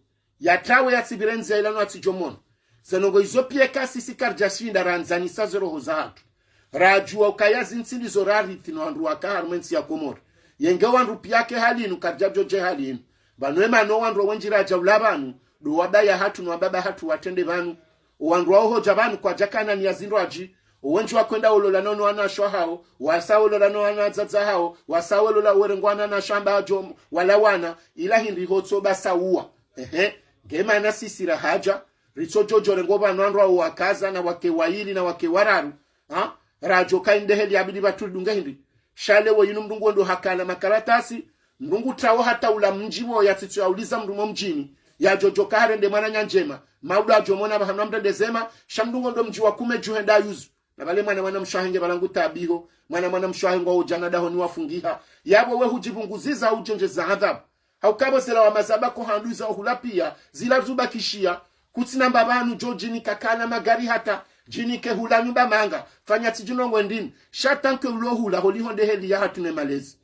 Yatrawe yatsipvire ndzia ila no atsidjo mona. Ze ndrongoo izo pia eka sisi karidja shinda randzanisa ze roho zahatru. Radjuwa ukaya zintsi ndizo rarithi no wandru waka harumwa entsi ya Komori. Yenge wandru pia ke hali inu karidja djodje hali inu. Pvanu ema no wandru wendji radja ula pvanu, ndo wabaya hatru no wababa hatru watrende pvanu. Owandru wao hodja pvanu kwadja kana ni ya zindru adji. Owendji wakwenda olola no wanashe wahao, wasa olola no wanadzadze wahao, wasa olola werengwa wanashe amba adjo wala wana, ila hindri hotso basa uwa. Ehe, nge mana sisi rahadja, ritsodjo djo rengo pvanu wandru wao wakaza na wake wayili na wake wararu. Ha? Radjo ka inde heli yabidi pvatru ridunge hindri. Sha leo yinu mdru ngo ndo hakana makaratasi, mdru ngu trawo hata ula mdji wo yatsitso yauliza mdru mo mdjini. Yadjo djo ka harende mwananya ndjema. Maudu adjo mona pvahanu amrende zema, sha mdru ngo ndo mdji wa kume dju henda yuzu. Na pvale mwana mwana mshe wahe nge pvala ngu tabiho, mwana mwana mshe wahe ngwao djana dahoni wafungiha. Yapvo we hudjipvunguziza udjendjeza adhabu. Hauka pvo zela wa mazaba ko handuza ohula pia, zila zubakishiya, kutsina mbapvanu djo djini kakana magari hata, djini ke hula nyumba manga, fanya tsi djino ngwendini, sha tanke ulo hula holiho nde heli yahatru ne malezi.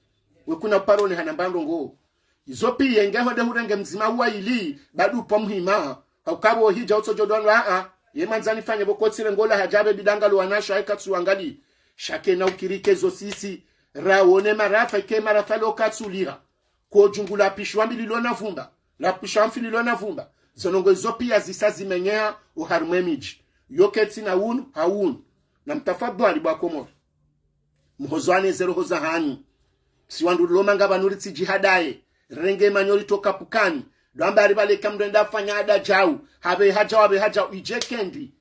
We kuna uparo ne hana mbandro ngo. Izo pia nge honde hurenge mdzima uwa ili, badu pvo muhima. Hauka pvo hidja utsodjo dwanu a a. Ye mwandzani fanye pvo kotsi rengo la hadja be bidanga lo wanashe wahe katsu angali. Sha kena ukiri ke zo sisi. Rawone marafa ke marafa lo katsu liha. Ko djungu la pishwa mbi lilo na vumba. La pishwa mfi lilo na vumba. Ze ndrongoo izo pia zisa zimenyeha oharumwa emidji. Yo ketsi na unu, ha unu. Na mtafadhwali bo wakomori. Muhozwane ze roho zahanyu. Si wandru loma nga pvanu ritsi djihadaye. Renge manyori toka pukani. Ndo amba ari pvale ka mdru enda afanya ada djau. Hapve hadjau, hapve hadjau. Idje kendi.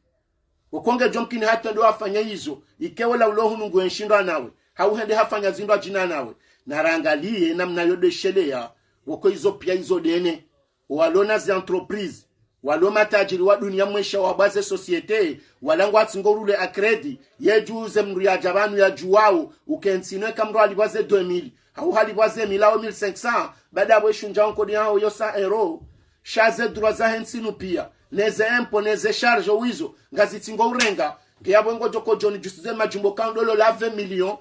Okonge djo mkini hata ndo afanya izo. Ike wola ulo hunu ngu enshi ndo anawe. Hau hende hafanya zindru adjina nawe. Na rangaliye namna yo ndo isheleya. Woko izo pia izo dene. Owalo na zi entreprise, walo matajiri wa dunia mwesha wabwa ze société, wala ngwatsingo rule à crédit, ye djuze mdru yadja pvanu yadjuwao, uke ntsi ino eka mdru halipvwa ze deux mille, hau halipvwa ze mille au mille cinq cents, baada apvo eshundja onkodi yaho yo cent euros. Sha ze droits zahe ntsi inu pia, ne ze impôts, ne ze charges wizo, ngazitsingo urenga, Nge yapvo ngodjo kodjo nidjusize madjumba ka ndo lo la vingt millions,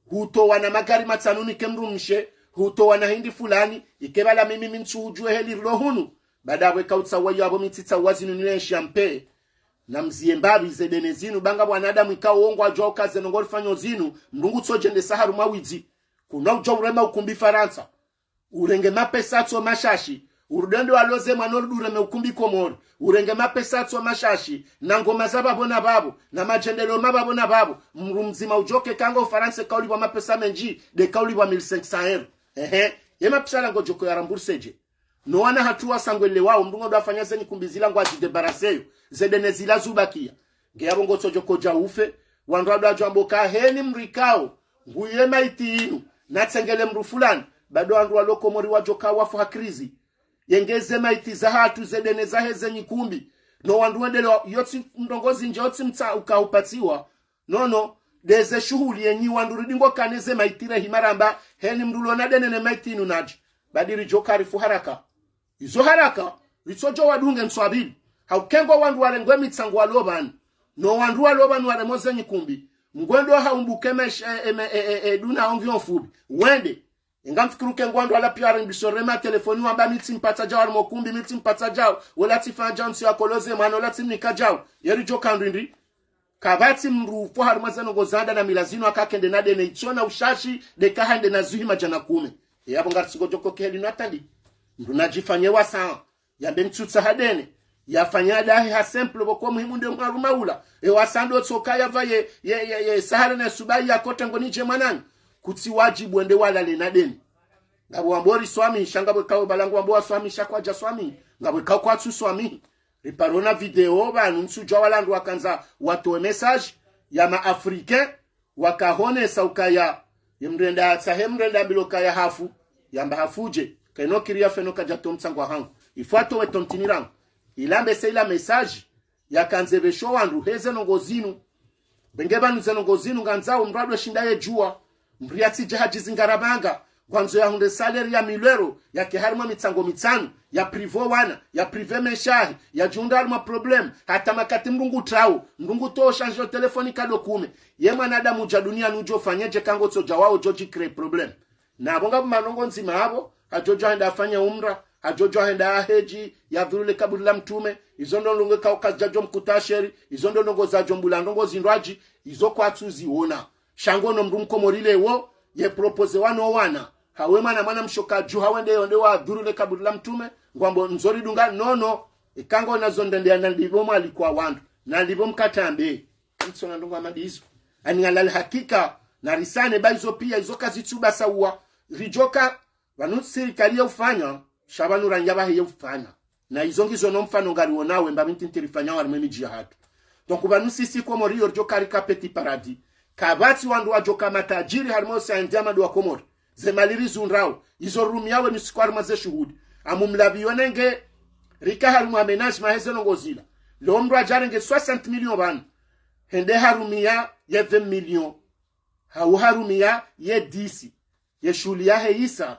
hutowa na magari matsanu nike mdrumshe, hutowa na hindri fulani, ike pvala mimi mi ntsuhudjuwe heli rilo hunu. Baada pvwe kautsawa yapvo mi tsitsawa zinu nile nsha mpe. Na mziye mbapvi ze dene zinu, ba nga wanadamu ikao wo ngwadjuwa uka ze ndrongoo rifanyo zinu, mdru ngutsodjendesa harumwa widzi. Kuna udjo urema ukumbi Farantsa. Urenge mapesa tso mashashi. Urudi wende waloze mwana urudi ureme ukumbi Komori. Urenge mapesa tso mashashi. Na ngoma za pvapvo na pvapvo. Na madjendeleo ma pvapvo na pvapvo. Mdru mdzima udjo ke ka ngo Farantsa ka ulipvwa mapesa mendji, nde ka ulipvwa mille cinq cents euros. Ehe. Ye mapesa la ngodjo ko ya rembourser dje. No wana hatru wasangwele wao, mdru ngudjo afanya ze nyikumbi zila ngwadji débarrasser yo. Ze dene zila zubakia. Nge yapvo ngotsodjo kodja ufe, wandru wadjo amba ka heni mdru ikao nguye maiti inu, natsengele mdru fulani, bado wandru walo Komori wadjo ka wafu ha krizi. Yenge ze maiti zahatru ze dene zahe ze nyikumbi. No wandru wendelewa, yotsi ndrongoo zindji, yotsi mtsa uka upatsiwa. Nono, nde ze shuhuli yenyi wandru ridi ngo kane ze maiti rehima ramba, heni mdru lo na dene ne maiti inu nadje. Ba ridjo ka rifu haraka. Izo haraka, ritsodjo wadunge ntswabili. Hauka ngo wandru warengwe mitsango walo pvanu. No wandru walo pvanu waremo ze nyikumbi. Ngwendo haumbuke mesh-, e, e, me-, e, e, e, duna ongi onfubi. Wende. Inga mfikiri uke ngo wandru wala piya warengwa iso rema telefoni wamba mi tsimpatsa djao harumwa ukumbi, mi tsimpatsa djao. Wola tsifanya djao ntsi ya koloze mwana, wola tsimnika djao. Ye ridjo ka ndrindri. Kapvatsi mdru ufa harumwa ze ndrongoo za nda na mila zinu aka kende na dene itso na ushashi, nde ka hende na zuhi madjana kume. Ye yapvo ngari sikodjo ko kiheli na tandi. Mdru nadjifanye wasa. Yambe ntsutsaha dene. Yafanya dahi ha simple pvoko muhimu nde mharuma ula. E wasa ndo tsoka yapva ye, ye, ye, ye, sahara na subahi ya kota ngo nidje mwananyi. Kutsi wadjibu wende walale na dene. Ngapvo wambo riswamihi, sha ngapvo ikao pvala ngwambo waswamihi sha kwadja swamihi. Ngapvo ikao kwatsu swamihi. Riparo na video pvanu ntsudjuwa wala wandru wakandza watowe message ya ma Africains, wakahonesa ukaya, ye mdru enda atsahe mdru enda ambilo kaya hafu, yamba hafu dje, keno kiri yafe no kadja towa mtsango wahangu. Ifo atowe tontini rangu. Ilambe se ila message, yakandze pvesho wandru, he ze ndrongoo zinu. Benge pvanu ze ndrongoo zinu ngandzao mdru ado shinda yedjuwa. Mdru yatsidja hadjizingara pvanga, ngwandzo yahundre salaire ya mille euros, yake harumwa mitsango mitsanu, ya privé wana, ya privé meshahe, yadjihundra harumwa problème, hata makati mdru ngutrao, mdru ngutowo shanjo telefoni kado kume. Ye mwanadamu udja duniani udjo fanye dje ka ngotsodja wao djo dji créer problème. Na pvo ngapvo ma ndrongoo ndzima apvo, hadjodjo henda afanya umra, hadjodjo henda ahedji, yadhuru le kaburi la mtrume, izo ndo ndrongoo ikao kazidjadjo mkuta sheri, izo ndo ndrongoo zadjo mbula ndrongoo zindrwadji, izo kwatsu ziona. Sha ngo no mdru mkomori leo, ye proposer wano wana. Hawe mwana mwana mshe uka dju hawe nde yo nde wadhuru le kaburi la mtrume, ngwambo ndzo ridunga nono, ika ngo nazo ndende ya nalipvo mwalikwa wandru, nalipvo mkatambe. Kamtsona ndrongoo hama ndizo. Ani ngalali hakika, na risane ba izo piya, izo kazitsu basa uwa, ridjoka, pvanu sirikali ya ufanya, sha pvanu ranya pvahe ya ufanya. Na izo ngizo no mfano ngari wonawe mba mi ntiti rifanya harumwa emidji yahatru. Donc pvanu sisi Komori yo ridjoka rika petit paradis. Kapvatsi wandru wadjoka matadjiri harumwa usa ende ya madru wa Komori. Ze mali rizundrao, izo rumiyawo nusiku harumwa ze shuhuli. Amu mlapvi yo nenge, rika harumwa ménage mahe ze ndrongoo zila. Leo mdru adjarenge soixante millions pvanu. Hende harumiya ye vingt millions. Hau harumiya ye dix. Ye shuhuli yahe yisa.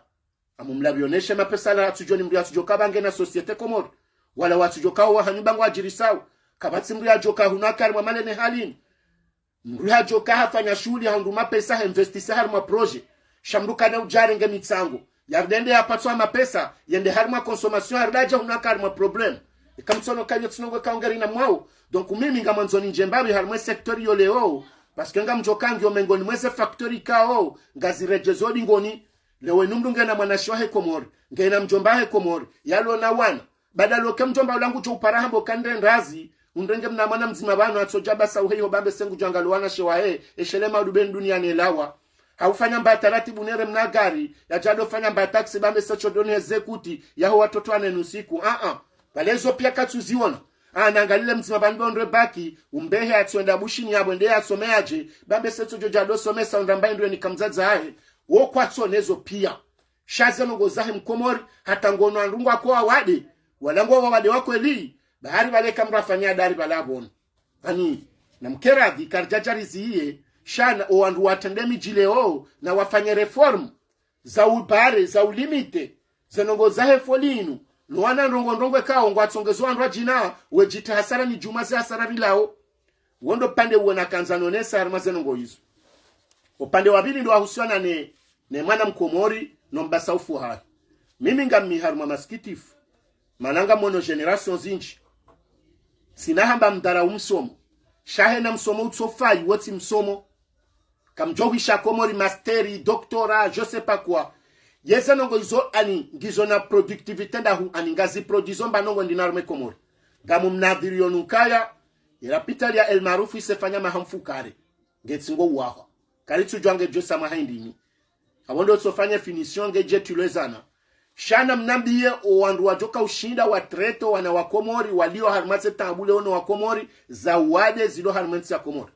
Amu mlapvi yo neshe mapesa la atsudjo ni mdru atsudjo ka pvange na société Komori. Wala watsudjo ka wo wahanyu ba ngwadjirisao. Kapvatsi mdru yadjoka hunu aka harumwa malene halini. Mdru hadjoka hafanya shuhuli hahundru mapesa ha investir harumwa projet. Sha mdru kana udjarenge mitsango. Yarudi ende yapatswa mapesa, yende harumwa consommation harudi adja hunu aka harumwa problème. Ika mtsono kayo tsi ndrongoo ikao ngeri na mwao. Donc mimi ngamwandzo nindje mbapvi harumwa e secteur yo leo. Parce que ngamdjoka ngiyo mengoni mwa eze facteur ikao, ngaziredjezo dingoni. Leo inu mdru ngena mwanashe wahe Komori, ngena mdjomba wahe Komori, yalo na wana. Badala uke mdjomba ula ngudjo upara hamba uka nde ndazi, undrenge mna mwana mdzima pvanu atsodja basa uhe iho bambe se ngudjo angalo wanashe wahe, eshele maudubeni duniya ne lawa. Haufanya mba taratibu nere mna gari, yadjado fanya mba taxi bambe se tso doni heze kuti, yaho watoto wane nusiku. Ah, ah. Pvale izo piya katsu ziona. Ah, nangalile mdzima pvanu be undre bac, umbehe atswenda Bushini yapvo ende yasome yadje, bambe se tso djo djado somesa undra mba indru ye nika mdzadze wahe. Wo kwatsu ona ezo piya. Sha ze ndrongoo zahe mkomori, hata ngono wandru ngwako wawade, wala ngo wawade wa kweli, bahari pvale ka mdru afanya adari pvala pvono. Ani, na mkeradhi karidjadjariziye, sha na o wandru watrende midji leo, na wafanye réforme, za upare, za ulimite, ze ndrongoo zahe foli inu, no wana ndrongoo ndrongoo ikao ngwatsongezo wandru wadjina, wedjite hasara ni djuma ze hasara rilao. Wo ndo upande uwo nakandza nonese harumwa ze ndrongoo izo. Upande wa pvili ndo wahusiana ne, ne mwana mkomori, no mbasaufu hahe. Mimi ngami harumwa masikitifu, mana ngamono génération zinji. Tsina hamba mdharau msomo. Sha hena msomo utsofayi, wo tsi msomo. Kamdjohwisha Komori master, doctorat, je sais pas quoi. Yeze ndrongoo izo ani ngizo na productivité ndahu, ani ngazi produisons mba ndrongoo ndina harumwa Komori. Ngamu mnadhiri yonu ukaya, ye lapitali ya El Maarouf isefanya maha mfukare. Ngetsi ngo uwahwa. Karitsudjuwa ngedjo sa mwaha hindrini. Apvo ndo tsofanya finition ngedje tulezana. Sha namnambiye owandru wadjoka ushinda wa traité wana wa Komori, walio harumwa ze taabu leo no wa Komori, za uwade zilo harumwa entsi ya Komori.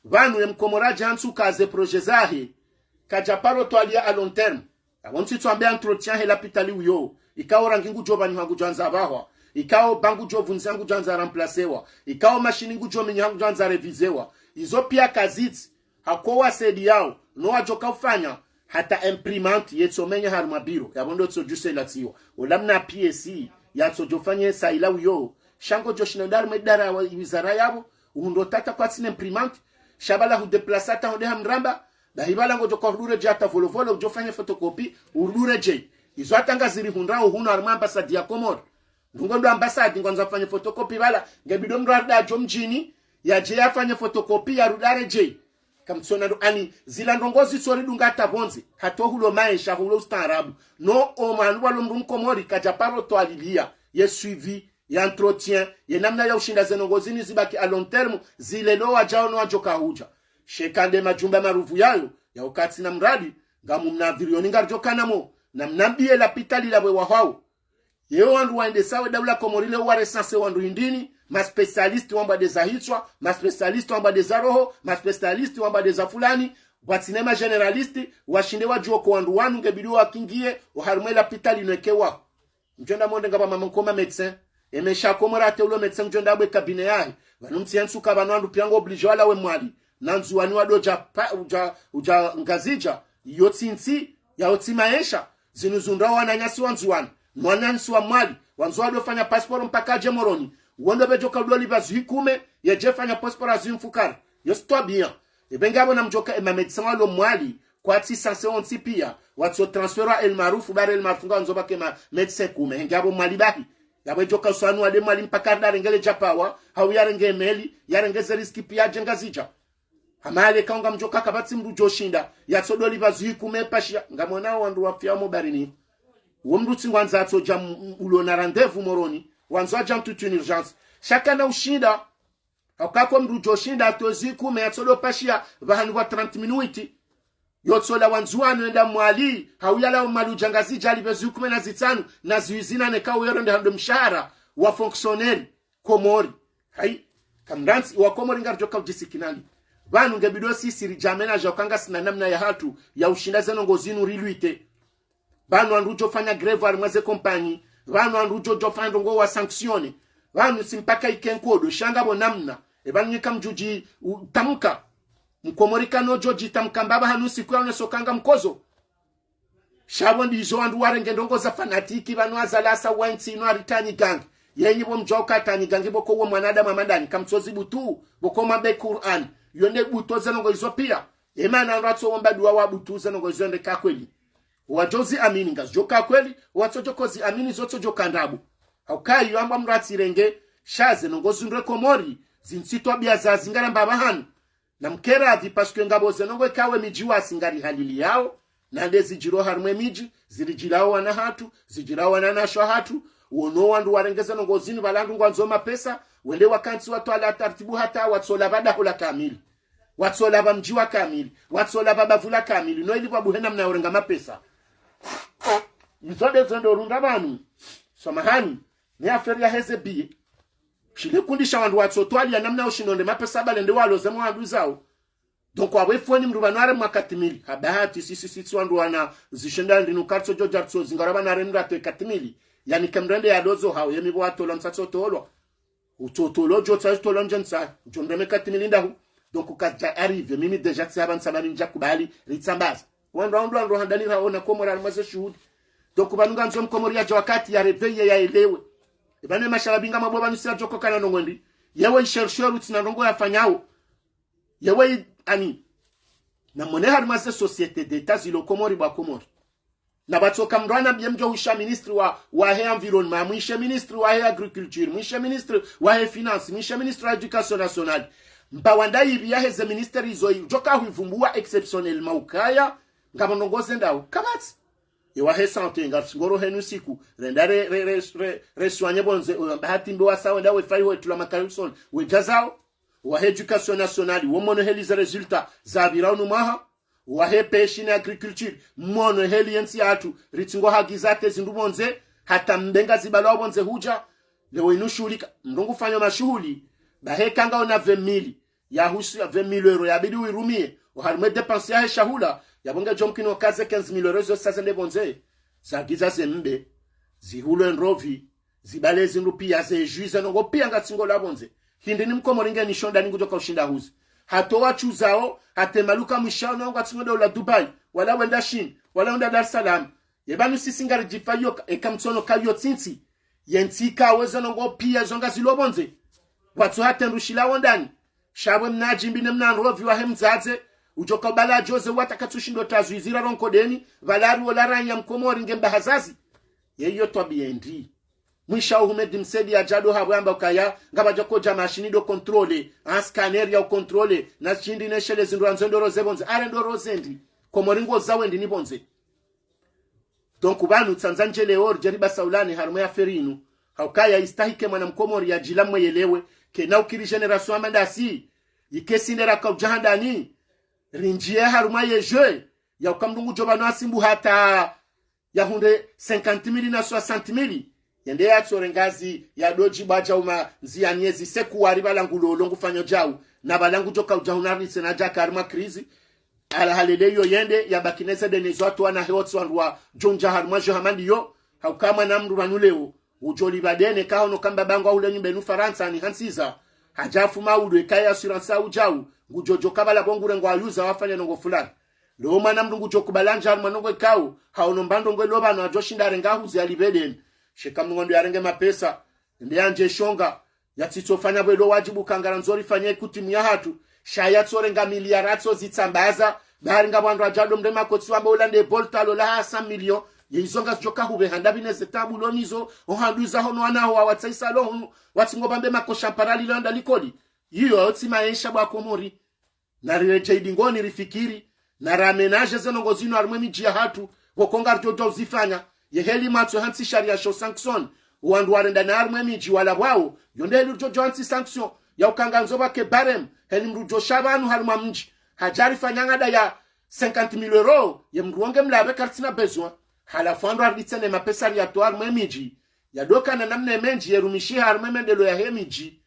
Pvanu ye mkomori adja ntsu ka ze projet zahe, kadja paro twaliya à long terme. Apvo ntsi tsoambe entretien he lapitali uyo. Ikao rangi ngudjo pvanyihwa ngudjo andza pvahwa. Ikao ba ngudjo pvundzihwa ngudjo andza remplacéwa. Ikao mashini ngudjo minyihwa ngudjo andza réviséwa. Izo piya kazitsi. Hako wasaidiyao, no wadjoka ufanya, hata imprimante yetso menya harumwa biro, yapvo ndo tso djuse latsiwa. Ola mna P S, yatso djofanya esa ila uyo. Sha ngodjo shinda harumwa idara wa, wizara yapvo, uhundro tata kwatsina imprimante, sha pvala hu déplacer hata honde hamramba, bahi pvala ngodjo ka hudure dje hata Volovolo, udjofanya photocopie, udure dje. Izo hata ngaziri hundrao hunu harumwa ambassade ya Komori. Ndrongoo ndo ambassade ngwandzo afanye photocopie pvala, ngebidi mndru arudi adjo mdjini, yadje yafanye photocopie, yarudi aredjeyi. Kamtsona ndo ani, zila ndrongoo zitsoridunga hata pvondze, hata ohulo maesha, hulo ustaarabu. No omwanu walo mndru mkomori, kadja paro twaliliya, ye suivi, ye entretien, ye namna ya ushinda ze ndrongoo zinu zibaki à long terme, zilele owadjao no wadjoka hudja. Sha eka nde majumba maruvu yayo, ya ukatsi na mradi, ngamu mnadhiri yoni ngaridjo kana mo, namnambiye lapitali lapvo wahwao. Yewo wandru waendesao edaula Komori leo wa recenser wandru hindrini, ma spécialistes wambwa nde za hitswa, ma spécialistes wambwa nde za roho, ma spécialistes wambwa nde za fulani, watsina ma généralistes, washinde wadjuwe ko wandru wanu ngebidi wakingiye, oharumwa elapitali linu eke waho. Mdjo enda mwonde ngapvo mama nkoma médecin, emesha Komori ate ulo médecin mdjo enda abwe cabinet yahe, pvanu mtsi yentsu ka pvanu wandru piya ngo obligé walawe Mwali, na Ndzuwani wadodja pa, udja, udja Ngazidja, iyo tsi ntsi, yawo tsi maesha, zinu zundrao wananyasi wa Ndzuwani, no wananyasi wa Mwali, wandzo wadofanya passeport mpaka adje Moroni, wo ndo pvedjoka udolipva zihwi kume, yedje fanya passeport ya zihwi mfukare. Yo tsi twabia. Epvenge apvo namdjoka ema médecin walo Mwali, kwatsi censé wontsi piya, watso transférwa El Maarouf, pvare El Maarouf ngwandzo pvake ma médecin kume, henge apvo Mwali bahi. Yapvo edjoka uswanu wade Mwali mpaka arudi arenge le djapawa, hau yarenge emeli, yarenge ze risque piya adje Ngazidja. Hama ale kaunga mdjoka kapvatsi mndru djoshinda, yatso dolipva zihwi kume pashiya, ngamwonao wandru wafiya omo barini. Wo mndru tsi ngwandzo atso dja m-, m-, ulo na rendez-vous Moroni, wandzo adja en toute une urgence. Sha kana ushinda, hauka ko mndru djoshinda atowe zihwi kume yatso do pashiya, pvahanu pvwa trente minutes. Yotsola wa Ndzuwani wenda Mwali, hau yalawa Mwali udja Ngazidja alipve zihwi kume na zitsanu, na zihwi zina neka uyo ndo hando mshahara wa fonctionnaire Komori. Hayi, kamrantsi, wa Komori ngaridjoka udjisikinani. Pvanu ngebidi sisi ridjamenadja uka ngasina namna yahatru ya ushinda ze ndrongoo zinu rilutter. Pvanu wandru udjofanya grève harumwa ze kompanyi, pvanu wandru udjo, udjofanya ndrongoo wa sanctionner. Pvanu tsi mpaka ike nkodo, sha ngapvo namna. Epvanu nyika mdjudji, u-, tamka. Mkomori kano djodji tamka mbapvi hanu siku ya uneso kanga mkozo. Sha pvo ndizo wandru warenge ndrongoo za fanatiki, pvanu azalasa wa ntsi inu aritanyi gangi. Yenyi pvo mdjwa uka tanyi gangi pvoko uwo mwanadamu amadani, kamtsozi butu, pvoko mabe Qur'an. Yo nde butu ze ndrongoo izo piya. Emana wandru watso womba duwa wa butu ze ndrongoo izo nde ka kweli. Wadjozi amini ngazidjoka kweli, watsodjoka zi amini zotsodjoka ndrabo. Hauka iyo amba mndru atsirenge, sha ze ndrongoo zundre Komori, zintsi twabia za zingara mbapvi hanu. Na mkeradhi, parce que ngapvo ze ndrongoo eka we midji wasi ngari haliliyao, na nde zidjiro harumwa emidji, ziridjirao wana hatru, zidjirao wananyasho hatru, wono wandru warenge ze ndrongoo zinu pvala ndru ngwandzo mapesa, wende wakantsi watwala taratibu hata watsola pvadaho la kamili. Watsola pva mdji wa kamili, watsola pva bavu la kamili, no ili pvabuhe namna yorenga mapesa. Izo nde zo ndo runda pvanu. Samahani, ni affaire ya heze biye. Shile kundi sha wandru watsotwaliya namna ushindo nde mapesa pvale nde waloze mwa wandru zao. Donc, wapvo ifweni mndru pvanu are mwa quatre mille. Ha bahati, sisi, sisi wandru wana zishinda ndinu kartso djodja ritso zingara pvanu are mndru atowe quatre mille. Yani ke mrende yalozo hao, yemi pvo watolwa msatso tolwa. Utsotolwa, udjo tsaha, utsotolwa ndje ntsaha, udjo mreme quatre mille ndahu. Donc, kadja arrivé, mimi déjà tsi hapva ntsamani ndja kubali, ritsambaza. Wandru, wandru, wandru, handani raona Komori harimwa ze shuhudi. Donc, pvanu ngandzo mkomori yadja wakati ya réveiller, yaelewe. Epvanu emashababi ngamwabo pvanu sira djoko kana ndrongoo ndi. Yewe i chercheur utsina ndrongo yafanyao. Yewe i, ani. Na mone harimwa ze société d'État zilo Komori bwa Komori. Na pvatsoka mndru ana biye mdjo hwisha ministre wa, wahe environnement, mwishe ministre wahe agriculture, mwishe ministre wahe finance, mwishe ministre wa éducation nationale. Mba wanda ibi yaheze ministère izo i, djoka hwivumbuwa exceptionnellement ukaya, ngapvo ndrongo zendao. Kapvatsi. Ye wahe santé, ngaritsingoro henu siku, renda re, re, re, re, re soigner pvondze, oyo mba hati mbe wasa wenda we fai ho etula makarison, we djazao. Wahe éducation nationale, wo mono heli ze résultat, zapvira unu mwaha. Wahe pêche ne agriculture, mono heli yentsi yatru, ritsingo hagiza te zindru pvondze, hata mbe ngazibalwa pvondze hudja, leo inu shuhulika, mndru ngufanyo mashuhuli, bahe kanga ona vingt mille, ya husu ya vingt mille euros, yabidi uirumie, oharimwa e dépense yahe shahula, yapvo ngedjo mkini okaze quinze mille euros zo sazende pvondze, zagiza ze mbe, zihulwe ndrovi, zibale zindru pia, ze jus, ze ndrongo pia ngatsingo la pvondze. Hindri ni mkomori nge ni shonda ni ngudjoka ushinda huzi. Hata watsuzao, hata emaluka mwishao na ngatsingo ndo la Dubai, wala wenda Chine, wala wenda Dar es Salaam. Ye pvanu sisi ngaridjifa yoka, eka mtsono kayo tsintsi. Yentsi ka weze ndrongo pia zo ngazilo pvondze. Watso hata ndrushila wondani. Sha pvwe mna djimbi ne mna ndrovi wahe mdzadze, udjoka ubala djoze wata katsushindo tazwizira ronkodeni, pvala ari wola ranya mkomori nge mba hazazi. Yeyo twabiya ndri. Mwisha Ahmed Msaidié yadja do hapvo yamba ukaya, ngapvadja kodja mashini do contrôler, an scanner ya ucontrôler, na shindi ne shele zindru andzo ndoro ze pvondze, are ndoro ze ndri, Komori ngo zawe ndri ni pvondze. Donc pvanu tsandza ndjelewo ridje ribasaulane harimwa ye affaire inu, haukaya istahike mwana mkomori yadjila mweyelewe, kena ukiri génération amandasi, ike sinde raka udja handani, rindjiye harimwa ye jeu, ya uka mndru ngudjo pvanu asimbu hata yahundre cinquante mille na soixante mille, yende yatsorenga zi, yadodji bwadja uma ndziyani yezi sekuwari pvala ngulolo ngufanyo djau, na pvala ngudjoka udja huna ritse na djaka harimwa crise, ala halele iyo yende, yabaki neze dene zo atowa na he otsi wandru wadjo ndja harimwa djo hama ndiyo, hauka mwana mndru pvanu leo, udjo lipva dene, kahono kamba bangu ahule nyumba inu Farantsa ni hantsiza, hadja fuma udwe kaya assurance au djau, ngudjo djoka pvala pvo ngurengwa ayuza wafanya ndrongo fulani. Leo mwana mndru ngudjo kubala ndja harimwa ndrongo ikao, haono mba ndrongo ilo pvanu adjo shinda arenge ahuze alipve deni. Sheka mndru ngondo yarenge mapesa, ende yandje shonga, yatsitsofanya pvwelo wadjibu kangara ndzori fanye ikutimu yahatru, sha yatsorenga miliari atso zitsambaza, bari ngapvo wandru adja do mrema kotsi wamba ula nde bolta lola ha cent millions, ye izo ngazidjoka hupve handa pvi neze tabu lonizo, ohanduza hono wanaho wawatsaisa lo hunu, watsingo pvambe makosha mparali lo anda likoli. Iyo yotsi maesha bwa Komori. Na riredjei dingoni rifikiri, na ramenaje ze ndrongo zinu harimwa emidji yahatru, pvoko ngaridjodjo uzifanya, ye heli mwatso hantsi sharia sho sanction, wandru warenda na harimwa emidji wala pvwao, yo nde heli ridjodjo hantsi sanction, ya uka ngandzo pvwake barème, heli mndru djo sha pvanu harimwa mdji, hadja rifanya ngada ya cinquante mille euros, ye mndru wonge mlapve karitsina besoin, halafu wandru waritse ne mapesa riyatowa harimwa emidji, yadokana namna emendji yerumishiha harimwa emendelo yahe midji,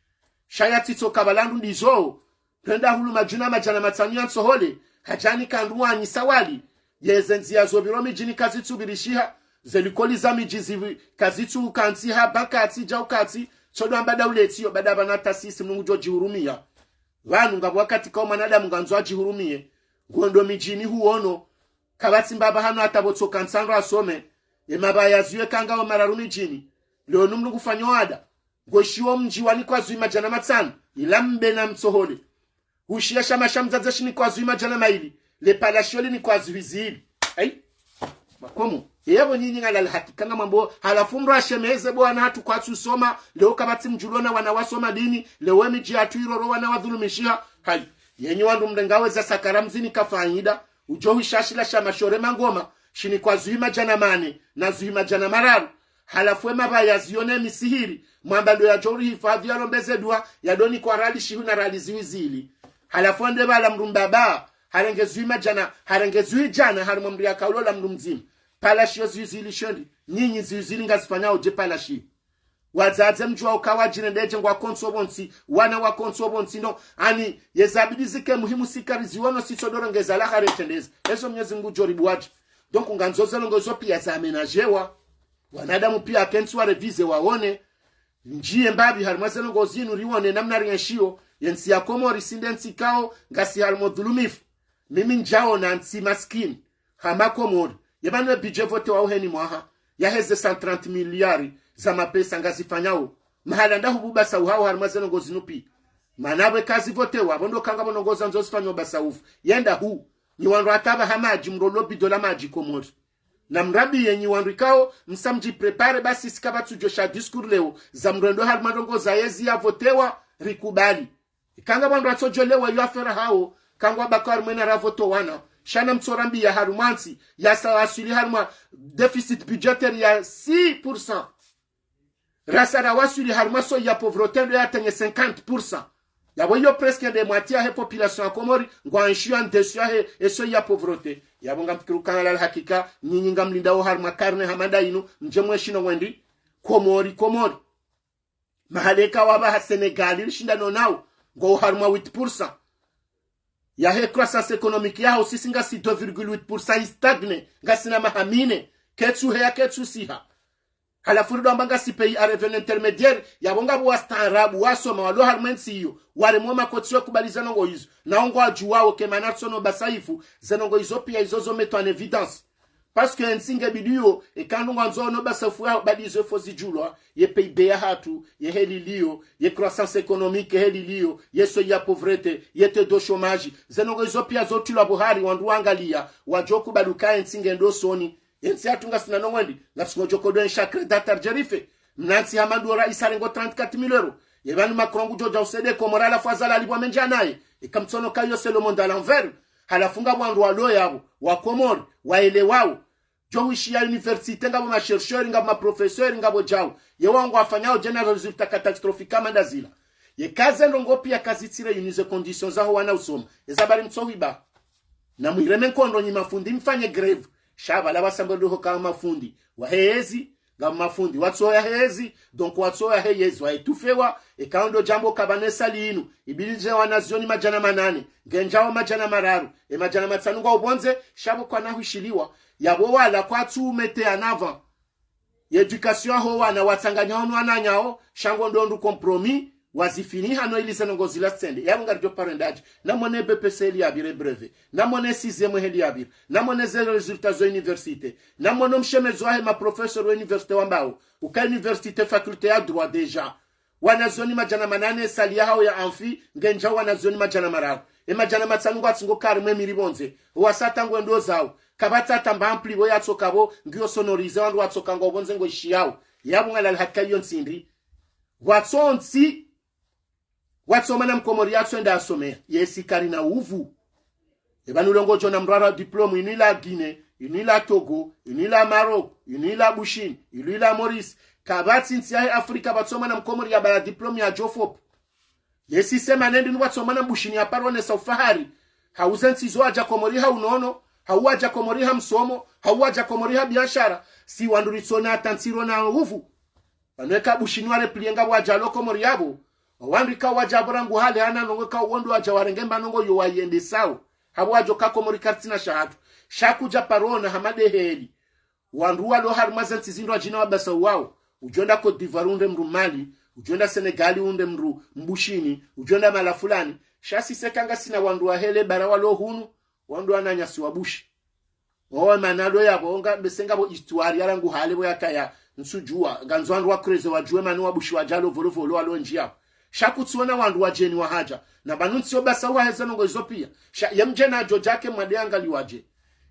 sha yatsitsoka pvala ndru ndizo, renda hulu madjuna madjana matsanu ya ntsohole, hadjani kandru wanyisa wali, yeze ndziya zo pviro midjini kazitsupvirishiha, ze likoli za midji zipvi, kazitsu ukantsi ha ba katsi dja ukatsi, tsodo amba daula etsi yo bada pvana tasisi mndru ngudjo djihurumia. Pvanu ngapvo wakati kao mwanadamu ngandzo adjihurumie, ngondo midjini huono, kapvatsi mbaba hano hata pvo tsoka ntsa ndro asome, ye mabaya ziwe kanga wa mararu midjini, leo nu mndru ngufanyo ada, ngoshiwo mdji wanikwa zwi madjana matsanu, ila mbe na mtsohole. Hushiya shama sha mdzadze shinikwa zwi madjana mayili, le palashiyo linikwa zwi zili. Ai, makomo. Yebo nyinyi ngalala hakika ngamwambo, halafu mndru ashemeze bo wana hatru kwatsu soma, leo kapvatsi mdjulo na wana wasoma dini, leo emidji yatru iroro wana wadhulumishiha. Hai, yenyi wandru mrengawe za sakara mzinika faida, udjo hwishashila sha mashore mangoma, shinikwa zwi madjana mane, na zwi madjana mararu. Halafu emabaya ziyo ne misihiri, mwamba ndo yadjo urihifadhi yalombeze dua, yadonikwa rali shihu na rali ziwi zili. Halafu ande pvala mndru mbaba, harenge zwi madjana, harenge zwi djana, harimwa mndru yakaulola mndru mdzima. Palashiyo ziwi zili shendi, nyinyi ziwi zili ngazifanyao dje palashiyo. Wadzadze mdjuwa uka wadjirendedje ngwakontso pvontsi, wana wakontso pvontsi no, ani, yezabidi zike muhimu sikari ziwono sitsodoro ngeza la hare tendeza. Ezo Mnyezi Mngu djoribu wadji. Donc, ngandzo ze ndrongo zo pia zamenajewa. Wanadamu pia kentsi warevize waone. Ndjiye mbapvi harimwa ze ndrongo zinu rione namna rienshiyo, yentsi ya Komori sinde ntsi kao, ngasi harimwa dhulumifu. Mimi ndjaona ntsi maskini, hama Komori, ye pvanu e budget voté wa uheni mwaha, yaheze cent trente milliards za mapesa ngazifanyao. Mahala nda hupvu ubasaufu hawo harumwa ze ndrongoo zinu pia. Mana pvwe kazi votewa, pvo ndo kanga pvo ndrongoo zandzo zifanywa ubasaufu. Yenda hu, nyi wandru hata pvaha madji, mrolo bido la madji Komori. Na mrambiye nyi wandru ikao, msa mdji préparer basi sika pvatsudjo sha discours leo, za mrendo harumwa ndrongoo za yezi ya votewa, rikubali. Ikanga pvandru watsodjo lewa yo affaire hawo, kangwa baka harumwa ena ravotowana. Sha na mtsorambiya harumwa ntsi, yasa waswili harumwa déficit budgétaire ya six pour cent. Rasa rawaswili harumwa seuil ya pauvreté ndo yatenye cinquante pour cent. Yapvo iyo presque nde moitié yahe population ya Komori, ngwa enshi ya ndesu yahe, e seuil ya pauvreté. Yapvo ngamfikiri ukana la hakika, nyinyi ngamlindao harumwa karne hama nda inu, mdje mweshe no wendi, Komori, Komori. Mahala eka wapvaha Sénégal, rishindano nao, ngwao harumwa huit pour cent. Yahe croissance économique yaho sisi ngasi deux virgule huit pour cent, i stagne, ngasina maha mine, ketsu heya, ketsu siha. Halafu rido amba ngasi pays à revenu intermédiaire, yapvo ngapvo wastaarabu, wasoma, walo harumwa entsi iyo, waremwa makotsi yo kubali ze ndrongoo izo, nao ngwadjuwao ke mana tsono ubasaufu, ze ndrongoo izo pia izo zo mettre en évidence. Parce que entsi nge bidiyo, eka ndrongoo ngwandzo no ubasaufu yaho badi izo ifo zidjulwa, ye P I B yahatru, ye heli iliyo, ye croissance économique heli iliyo, ye seuil ya pauvreté, ye taux de chômage, ze ndrongoo izo pia zo trilwa pvo hari wandru wangaliya, wadjo kubali uka entsi ngendo usoni. Entsi yahatru ngasina no wendi, ngasi ngodjo kodo en chacre datar jerife. Mna ntsi hama ndo raisi arengo trente-quatre mille euros. Ye pvanu Macron ngudjo dja usaidia Komori halafu Azali alipvwa mendji naye. Ika mtsono ka iyo c'est le monde à l'envers. Halafu ngapvo wandru walo yapvo, wa Komori, waelewao. Djo hwishiya université ngapvo ma chercheurs, ngapvo ma professeurs, ngapvo djau. Ye wao ngwafanyao djana résultat catastrophique hama nda zila. Ye kaze ndrongoo pia kazitsire inu ze conditions zaho wana usoma. Eza bari mtsohwiba. Na mwireme nkondo nyi mafundi mfanye grève. Sha pvala pvasa mbe ndo ho ka mafundi wahe yezi, ngapvo mafundi watsoya he yezi, donc watsoya he yezi, waetufewa, eka ndo djambo kapvana e salle inu, ibidi idje wanazioni madjana manane, ngendjao madjana mararu, e madjana matsanu ngwao pvondze, sha pvo kwana hwishiliwa, yapvo wala kwatsu mettre en avant ye éducation yaho wana watsanganya ono wananyao, sha ngo ndo ndru compromis, wazifiniha no ili ze ndrongoo zila zitsende. Yapvo ngaridjo paro ndadje. Namwone B P C heli yapvire brevet. Namwone sixième heli yapvire. Namwone ze résultats zo université. Namwone o mshemezi wahe ma professeurs wa université wambao uka université faculté ya droit déjà. Wanazioni madjana manane, e salle yahao ya amphi, ngendjao wanazioni madjana mararu. E madjana matsanu ngwatsingo kari mwe miri pvondze. Wasata ngwendo zao. Kapvatsi ata mba ampli pvo yatsoka pvo, ngiyo sonorisé wandru watsoka ngwao pvondze ngoishiyao. Yapvo ngalali hakika iyo ntsi ndri. Watsontsi, watso mwana mkomori yatso enda asomea. Yesi karina uvu. E pvanu leo ngodjo ona mndru ara diplôme, inu ila Guinée, inu ila Togo, inu ila Maroc, inu ila Bushini, inu ila Maurice. Kapvatsi ntsi yahe Afrika pvatso mwana mkomori yabala diplôme yadjo fo pvo. Yesi sema nendi nu pvatso mwana Mbushini yaparo onesa ufahari. Hau ze ntsi zo wadja Komori ha unono, hau wadja Komori ha msomo, hau wadja Komori ha biashara. Si wandru ritsona ata ntsi rona uvu. Pvanu eka Bushini wale plie ngapvo wadja lo Komori yapvo. Wandru ika wadja pvo rangu hale hana ndrongoo ika wo ndo wadja warenge mba ndrongoo yo wayendesao. Hapvo wadjo ka Komori karitsina shahatru. Sha kudja paro ona hama nde heli. Wandru walo harumwa ze ntsi zindru wadjina wabasauwao. Udjo enda Côte d'Ivoire unde mndru Mali. Udjo enda Sénégal unde mndru Mbushini. Udjo enda mahala fulani. Sha sisi eka ngasina wandru wahe le bara walo hunu. Wandru wananyasi wa Bushi. Owe mana lo yapvo nga bese ngapvo histoire ya rangu hale pvo yakaya ntsudjuwa. Ngandzo wandru wa creuse wadjuwe mana wa Bushi wadja lo pvolo pvolo walo ndji yapvo. Sha kutsiona wandru wadjeni wahadja. Na pvanu ntsi yo basauwa he ze ndrongoo izo pia. Sha ye mdjeni hadjo dja ke mwade angaliwa dje.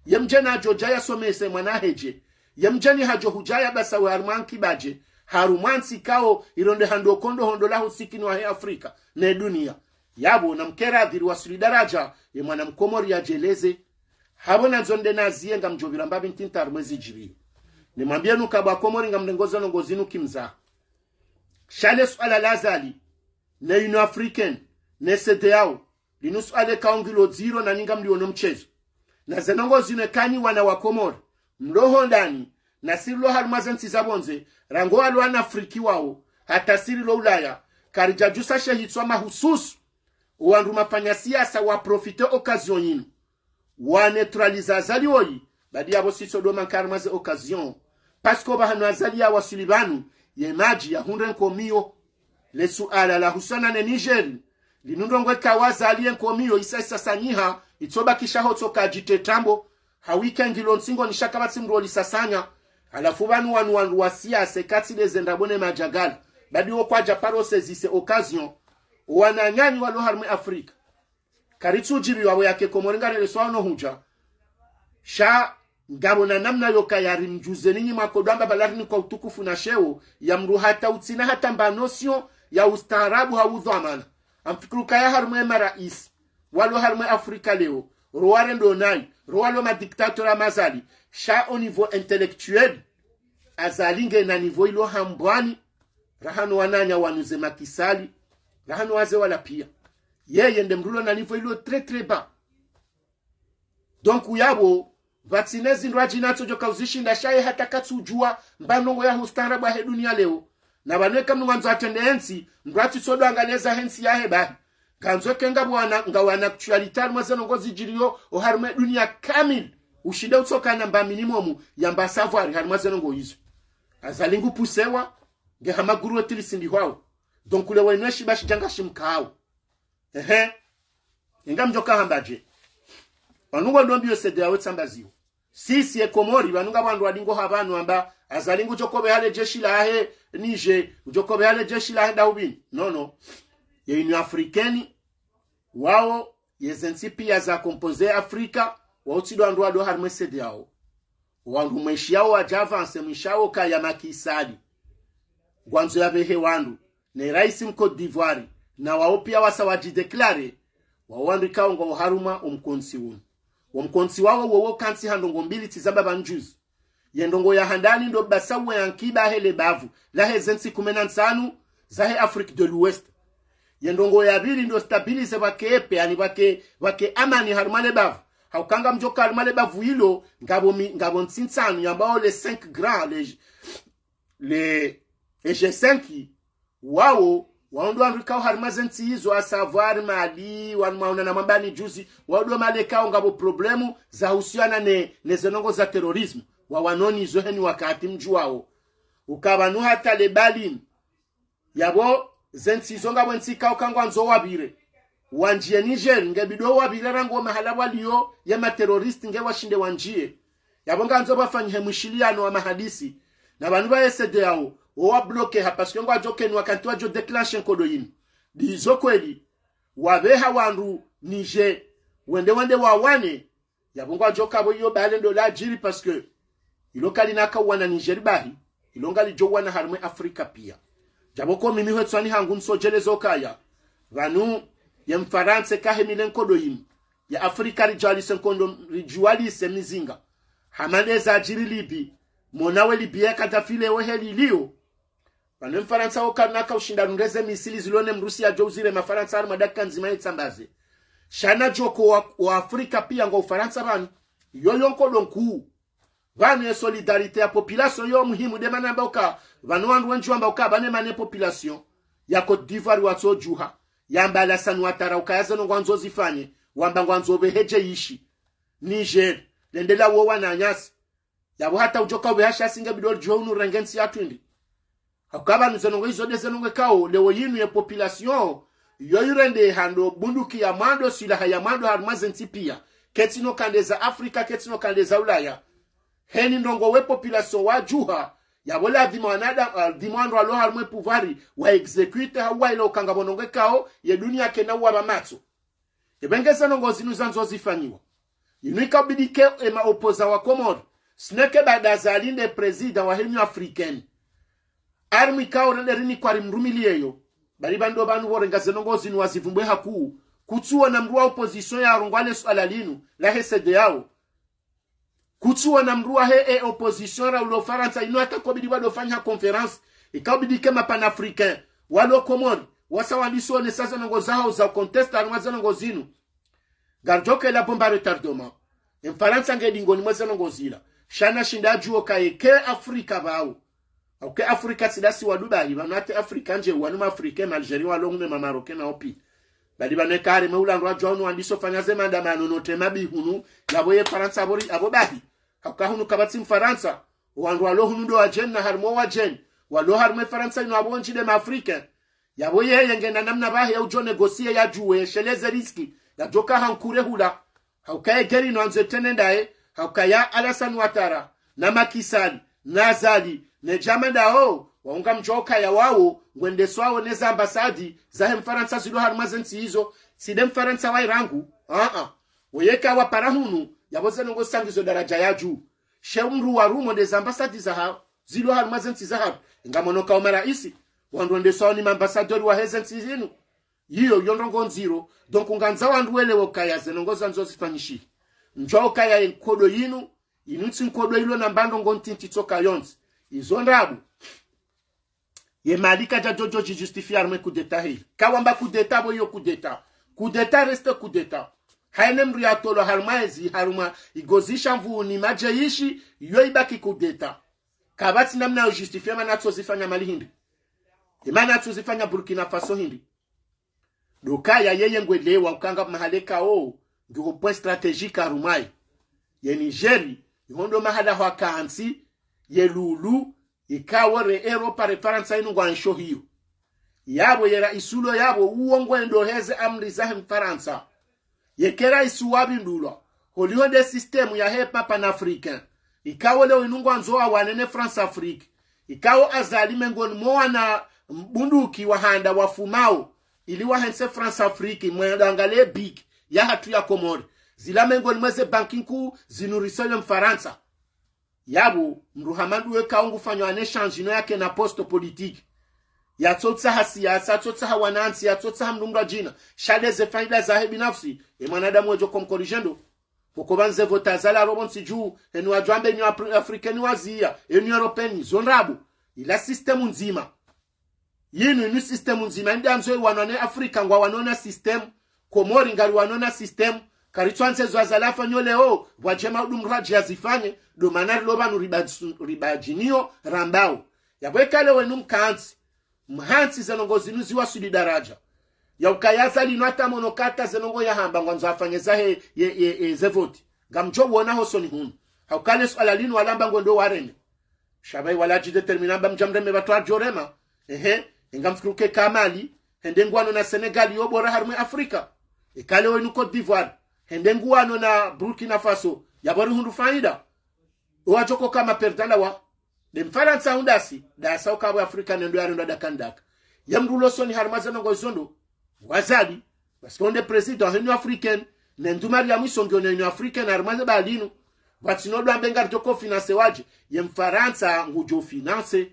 Ye mdjeni hadjo dja yasomese mwana hahe dje. Ye mdjeni hadjo hudja yabasauwe harumwa nkiba dje. Harumwa ntsi ikao ironde hando kondo hondo la husikini wahe Afrika ne dunia. Yapvo na mkera adhiri wa suli daraja ye mwana mkomori yadjeleze. Hapvo nandzo nde naziye ngamdjo pvira mbapvi ntiti harumwa ezi djiriyo. Nimwambiye nu ka bo wa Komori ngamrengo ze ndrongoo zinu kimzaha. Sha le suala la Azali, ne Union Africaine, ne CEDEAO, linu suala eka ngilo dziro na nyi ngamliono mtsezo. Na ze ndrongoo zinu eka nyi wana wa Komori, mlo hondani, na si rilo harumwa ze ntsi za pvondze, rangu walo wana Afriki wao, hata si rilo Ulaya, karidja djusa she hitswa mahususu, o wandru mafanya siasa wa profiter occasion yinu. Wa neutraliser Azali woyi, badi yapvo sisi o ndo mankari mwa ze occasion. Parce que pvahanu Azali yawaswili pvanu, ye madji yahundre nkomiyo. Le suala la husana ne Niger, linu ndrongoo eka wa Azali ye nkomiyo isa isasanyiha, itsobakisha ho tsoka djite tambo, hawike ngilo ntsingoni sha kapvatsi mndru olisasanya. Halafu pvanu wanu wandru wa siasa eka tsi le ze ndrabo ne madjagala. Badi wo kwadja paro saisir occasion, owananyanyu walo harumwa Afrika. Karitsudjibiwa wapvo yake Komori ngareleswa ono hudja. Sha ngapvo na namna yoka yari mdjuze ninyi mwakodwa amba balarini kwa utukufu na sheo, ya mdru hata utsina hata mba notion ya ustaarabu ha udhwamana. Amfikiri ukaya harumwa maraisi walo harumwa Afrika leo, ro warendo nayi, ro walo madictateur ya Azali, sha au niveau intellectuel, Azali ngena niveau ilo hambwani, raha no wananya wanu ze Macky Sall, raha no wazee wala pia. Yeye nde mdru ulo na niveau ilo très, très bas. Donc, yapvo, pvatsina zindru adjina tso djoka uzishinda sha ye hata katsudjuwa mba ndrongo ya ustaarabu wahe dunia leo. Na pvanu eka mdru ngwandzo atrende entsi, mdru atsitsodo angalia zahe ntsi yahe bahi. Ngandzo eka ngapvo wana, ngawana actualité harumwa ze ndrongo zidjiriyo oharumwa dunia kamili. Ushinde utsokana mba minimum ya mba savoir harumwa ze ndrongo izo. Azali ngu pusewa, nge hama guru wetili sindihwao. Donc, leo inu eshiba shidjanga shimkao. Ehe. Inga mdjoka hamba dje? Pvanu ngwandro mbiyo CEDEAO tsambaziwa. Sisi ye Komori, pvanu ngapvo wandru wadingo ha pvanu amba, Azali ngudjo kopveha le jeshi lahe Niger, ngudjo kopveha le jeshi lahe Dahubini. Non, non. Ye Union Africaine, wao, ye ze ntsi pia za composé Afrika, wao tsi ndo wandru walo harumwa CEDEAO. Wandru mwishiyao wadja avancer, mwishiyao kaya Macky Sall ngwandzo yapvehe wandru, ne raisi mCôte d'Ivoire, na wao pia wasa wadjidéclaré, wao wandru ikao ngwao harumwa omkontsi unu. Omkontsi wao wowo kantsi ha ndrongo mbili tsi zamba pvanu juzi. Ye ndrongo ya handani ndo basa uwe ankiba he le bavu lahe ze ntsi kume na ntsanu zahe Afrique de l'Ouest. Ye ndrongo ya pvili ndo stabiliser pvwake paix, yaani pvwake, pvwake amani harumwa le bavu. Hauka ngamdjoka harumwa le bavu ilo, ngapvo mi-, ngapvo ntsi ntsanu, yambwao les cinq grands, les, les, les G cinq, wao, wao ndo wandru ikao harumwa ze ntsi izo, à savoir Mali, wanu mwaona na mwambani juzi, wao ndo mali ikao ngapvo problème zahusiana ne, ne ze ndrongo za terrorisme. Wawanoni izo heni wakati mdjuwao. Uka pvanu hata le Mali, yapvo ze ntsi izo ngapvo ntsi ikao ka ngwandzo wapvire, wandjiye Niger, nge bidi wapvire rangu mahala waliyo ye ma terroristes nge washinde wandjiye. Yapvo ngandzo pvafanyihe mwishiliyano wa mahadisi na pvanu pvahe CEDEAO, wo wabloquer ha, parce que ngwadjo keni wakati wadjo déclencher nkodo yinu. Ndizo kweli, wapveha wandru Niger, wende wende wawane, yapvo ngwadjoka pvo iyo bale ndo ladjiri, parce que ilo kalina ka uwana Niger bahi, ilo ngalidjo uwana harumwa Afrika pia. Djapvo ko mimi hwetswani hangu ntsodjeleza okaya, pvanu ye Mfarantsa kahemile nkodo yinu, ya Afrika ridjwalise nkodo, ridjwalise mizinga. Hama ndeza adjiri Libye, mona we Libye ya Kadhafi leo heli iliyo. Pvanu Mfarantsa oka naka ushinda nureze misili zilo ne Mrusi yadjo uzire Mafarantsa harumwa dakika ndzima yetsambaze. Sha nadjoko wa, wa Afrika pia ngwa Ufarantsa pvanu. Yoyo nkodo nkuu. Pvanu ye solidarité ya population yo muhimu, nde mana amba uka, pvanu wandru wendji wamba uka, pvane mana ye population ya Côte d'Ivoire watsodjuha, yamba Alassane Ouattara uka yaze ndrongo ngwandzo zifanye, wamba ngwandzo pvehe djeshi Niger, lende lawo wananyasi. Yapvo hata udjoka upveha sha si nge bidi ridjuhe unu renge ntsi ya twindi. Hauka pvanu ze ndrongo izo nde ze ndrongo ikao, leo yinu ye population, yo yirende hando bunduki ya mwando, silaha ya mwando harumwa ze ntsi pia. Ketsi no kandeza Afrika, ketsi no kandeza Ulaya. Heni ndrongo we population wadjuha, yapvo ladhima wanadamu, ladhima wandru walo harumwa ye pouvoir, wa exécuter, hau wa ile uka ngapvo ndrongo ikao, ye dunia kena uwapva matso. Epvenge ze ndrongo zinu zandzo zifanyiwa. Inu ikaubidi ke ema opposants wa Komori, sineke baada Azali nde président wahe Union Africaine, arimwe ikao rende rinikwa rimrumiliyeyo. Bali pvanu ndo pvanu pvorenga ze ndrongo zinu wazivumbwe hakuu. Kutsuona mdru wa opposition yarongoa le suala linu lahe CEDEAO. Kutsuona mdru wahe e opposition ra ulo Farantsa inu hata kaubidi wado fanya conférence. Ikaubidi ke ma panafricains walo Komori wasa wandisonesa ze ndrongo zahao za contester harumwa ze ndrongo zinu. Ngaridjoka ila bombe à retardement. E Mfarantsa nge dingoni mwa ze ndrongo zila. Sha nashinde adjuwe uka eke Afrika pvao. Hauka Afrika tsi ndasi wa Dubai, pvanu hata Afrika ndje wanu ma Africains, ma Algériens walo hunu, ma Marocains na opi. Bali pvanu eka harumwa ula ndro wadjuwa hunu wandiso fanya ze maandamano no tema bi hunu, yapvo ye Farantsa apvo ri, apvo bahi. Hauka hunu kapvatsi Mfarantsa, wandru walo hunu ndo wadjeni na harumwa wadjeni, walo harumwa Farantsa inu apvo wendji nde ma Africains. Yapvo yeye ngena namna pvahe ya udjo négocier yadjuwe, yesheleze risque, yadjoka hankure hula. Hauka ye guerre inu yandzo itrende ndaye, hauka ya Alassane Ouattara, na Macky Sall, na Azali, ne djama ndawo, Wao ngamdjuao ukaya wao ngwendeswao ne za ambassade zahe Mfarantsa zilo harumwa ze ntsi izo. Tsi nde Mfarantsa wa irangu. Aa. Weyeka wapara hunu, yapvo ze ndrongoo tsi ngizo daraja ya juu. She mndru wa rumo nde za ambassade zahawo zilo harumwa ze ntsi zahatru. Ngamwono ukaya o maraisi wandru wendeswao ni ma ambassadeur wahe ze ntsi zinu. Iyo, iyo ndrongoo ndziro. Donc, ngandzao wandru welewe ukaya ze ndrongoo zandzo zifanyishihe. Mdjuao ukaya ye nkodo yinu, yinu tsi nkodo ilo na mba ndrongoo ntiti tsoka yontsi. Izo ndrabo. Ye Mali kadja djodjo dji justifier harumwa e coup d'État heli. Kawamba coup d'État, bo iyo coup d'État. Coup d'État reste coup d'État. Haina mndru yatolwa harumwa ezi, harumwa igozi sha mvuni madjeshi, iyo ibaki coup d'État. Kapvatsi namna yo justifier mana tso zifanya Mali hindri. Imana tso zifanya Burkina Faso hindri. Ndo ukaya yeye ngwelewa ukaya nga mahala ikao, ngiho point stratégique harumwaye. Ye Niger, iho ndo mahala hwakantsi, ye lulu, ikao re Europa re Farantsa inu ngwansho hiyo. Yapvo ye raisi ulo yapvo, uwo ngwendo heze amri zahe Mfarantsa. Yeka raisi wapvindulwa, holiho nde système yahe panafricain. Ikao leo inu ngwandzo wawane ne France Afrique. Ikao Azali mengoni mwa wana bunduki wahanda wafumao, ili wahentse France Afrique, mwendo angalie BIC yahatru ya Komori. Zila mengoni mwa ze banki nkuu zinurisawo Mfarantsa. Yapvo, mndru hama nduwe ikao ngufanyao ne échange ino yake na poste politique. Yatsotsaha siasa, yatsotsaha wanantsi, yatsotsaha mndru mndru adjina. Sha nde ze faida zahe binafsi, e mwanadamu wedjo komkorijendo. Pvoko pvanu ze voti zala robo ntsi dju, enu wadjo amba enu Afri-, Africaine waziya, enu Européenne, zo ndrabo. Ila système ndzima. Yinu, inu système ndzima, inde andzo iwanwa ne Afrika, ngwawanao na système, Komori ngariwanao na système, karitsuandze zo Azali afanyao leo, pvwadjema udu mradji yazifanye, ndo mana rilo pvanu riba-, ribadjiniyo, rambao. Yapvo eka leo enu mkantsi, mhantsi ze ndrongoo zinu ziwaswili daraja ya ukaya Azali inu hata mwono ukaya ze ndrongoo yahamba ngwandzo afanye zahe, ye, ye, ye, ze voti. Ngamdjo wona hosoni hunu. Ha ukaya le suala linu walamba ngwendo wareme. Sha pvayi wala dji déterminer amba mdja mreme pvatsu adjo rema. Ehe, inga mfikiri uke ka Mali, hende nguwano na Sénégal yo bora harumwa Afrika. Eka leo inu Côte d'Ivoire, hende nguwano na Burkina Faso, yapvo rihundru faida. Owadjo koka ma perdants lawa. Nde Mfarantsa hundasi, ndasa ukaya pvo Afrika nendo yarendwa daka ndaka. Ye mndru ulo hosoni harumwa ze ndrongoo izo ndo, Azali, parce que nde président he Union Africaine, ne ndumari ya mwiso ngiyo ne Union Africaine harumwa ze bali inu. Pvatsina udo amba ngaridjo ko financer wadje, ye Mfarantsa ngudjo financer.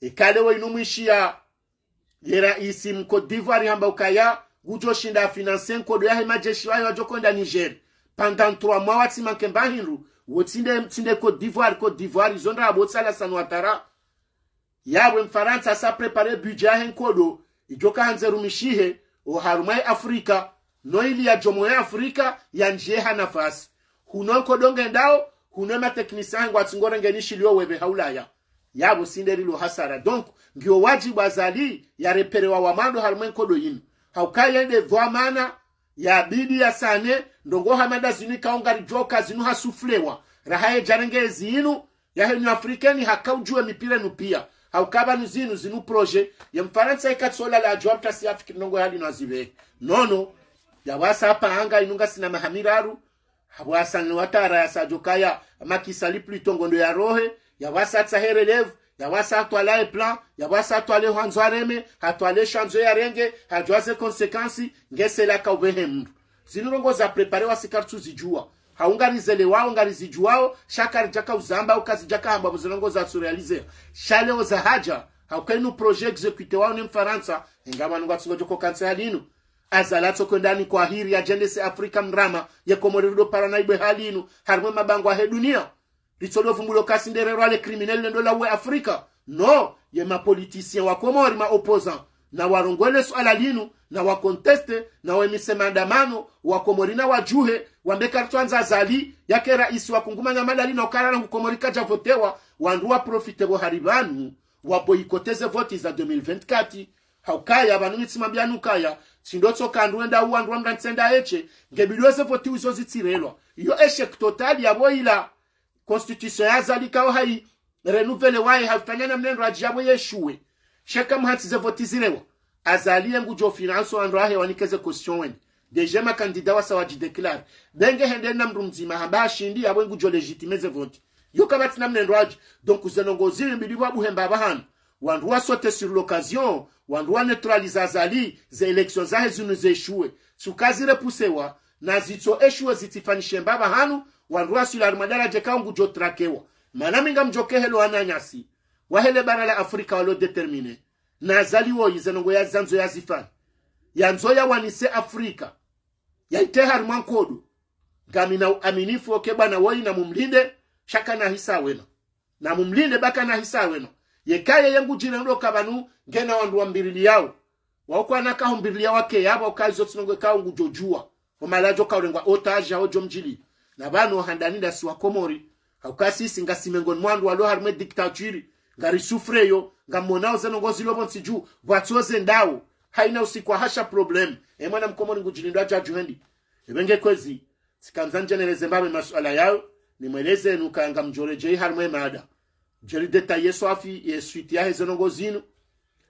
Eka leo inu mwishiya, ye raisi mu Côte d'Ivoire hamba ukaya, ngudjo shinda afinance nkodo yahe madjeshi wayo wadjo kwenda Niger. Pendant trois mois watsi manke mba hindru, wo tsi nde, tsi nde Côte d'Ivoire, Côte d'Ivoire, izo ndrabo tsala sanu watara. Yapvo Mfarantsa asa préparer budget yahe nkodo, idjo ka handze rumishihe, oharumwa ye Afrika, no ili yadjomo ye Afrika, yandjiye ha nafasi. Huno nkodo ngendao, huno ma techniciens ngwatsi ngorenge nishiliyo wepve ha Ulaya. Yapvo tsi nde rilo hasara. Donc, ngiyo wadjibu Azali, yareperewa wa mwando harumwa ye nkodo yinu. Ha ukaya nde dhwamana, yabidi yasane, ndrongoo hama nda zinu ikao ngaridjo ka zinu hasuflewa. Raha yedjarenge ezi inu, yahe Union Africaine haka udjuwe mipira inu piya. Ha ukaya pvanu zinu, zinu projet, ye Mfarantsa ikatsola la adjuwa mtasi yafikiri ndrongoo hali no azipve. Nono, yapvasa hapva anga inu ngasina maha miraru, hapvasa ni watara yasa djo kaya, Macky Sall plutôt ngondo yarohe, yapvasa hatsahe relève, yapvasa hatwala e plan, yapvasa hatwale hwandzo areme, hatwale shandzo yarenge, hadjuwa ze conséquences, nge sela ka upvehe mndru. Zinu ndrongoo za préparer wasi karitsu zidjuwa. Ha unga rizelewawo, ngarizidjuwawo, sha karidjaka uzamba, uka zidjaka hamba pvo ze ndrongoo zatsu réaliser. Sha leo zahadja, ha ukaya inu projet exécuté wawo ne Mfarantsa, inga pvanu ngwatsi ngodjo ko kantsi hali inu. Azali atso kwenda ni kwahiri yadjendese Afrika mrama, ye Komori rido para na ibwe hali inu, harumwa mabangwe yahe dunia. Ritso do vumbulo kasi nde rerwa le criminel lendo lauwe Afrika. Non, ye ma politiciens wa Komori ma opposants, na warongowe le suala linu, na wa contester, na wemise maandamano, wa Komori na wadjuhe, wambe karitsuandza Azali, yake raisi wa kungumanya madali na ukaya rangu Komori kadja votewa, wandru wa profiter pvo hari pvanu, wa boycotter ze voti za deux mille vingt-quatre. Ha ukaya, pvanu mi tsimwambiyani ukaya, tsi ndo tsoka ndru wenda uwa ndru wa mndru ntsenda eshe, nge bidi eze voti izo zitsirelwa. Iyo échec total yapvo ila constitution ya Azali ikao hayi renouveler waye hafanya namna ndru adji yapvo yeshuwe. Sha eka mhantsi ze voti zirewa, Azali ye ngudjo financer wandru wahe wanike ze caution wende. Déjà ma candidats wasa wadji déclarer. Be nge hende na mndru mdzima hamba hashindi yapvo ngudjo légitimer ze voti. Iyo kapvatsi namna ndru adji. Donc ze ndrongoo zinu bidi pvwa buhemba pvahanu. Wandru wa sauter sur l'occasion, wandru wa neutraliser Azali, ze élections zahe zinu ze échouer. Tsi uka zi repoussewa, na zitso échouer zitsifanyishe mbapvi hanu, wandru waswili harumwa daraja ikao ngudjo traquewa. Mana mi ngamdjo kehelo wananyasi wahe le bara la Afrika walo déterminés. Na Azali woyi ze ndrongoo yazandzo yazifanye. Yandzo yawanise Afrika, yaitrehe harumwa nkodo. Ngamina uaminifu uka bwana woyi namumlinde, sha kana hisa wena. Namumlinde ba kana hisa wena. Yeka yeye ngudjirendo uka pvanu ngena wandru wambiriliyao. Wao kwana kahumbiriliyao wake yapvo uka izo tsi ndrongoo ikao ngudjo djuwa. Omalaho djo kaurengwa otage, hao djo mdjili. Na pvanu handani ndasi wa Komori. Hauka sisi ngasi mengoni mwa wandru walo harumwa e dictature. Ngari souffrir yo, ngamonao ze ndrongoo zilo pvo ntsi dju, pvwatso zendao. Haina usiku wa hasha problème. E mwana mkomori ngudjilindo adja dju hendi. Ebe nge kwezi, tsikandza ndjeneleze mbapvi masuala yayo, nimweleze nuka ngamdjo redjeyi harumwa e mada. Djeri détailler swafi ye suite yahe ze ndrongoo zinu.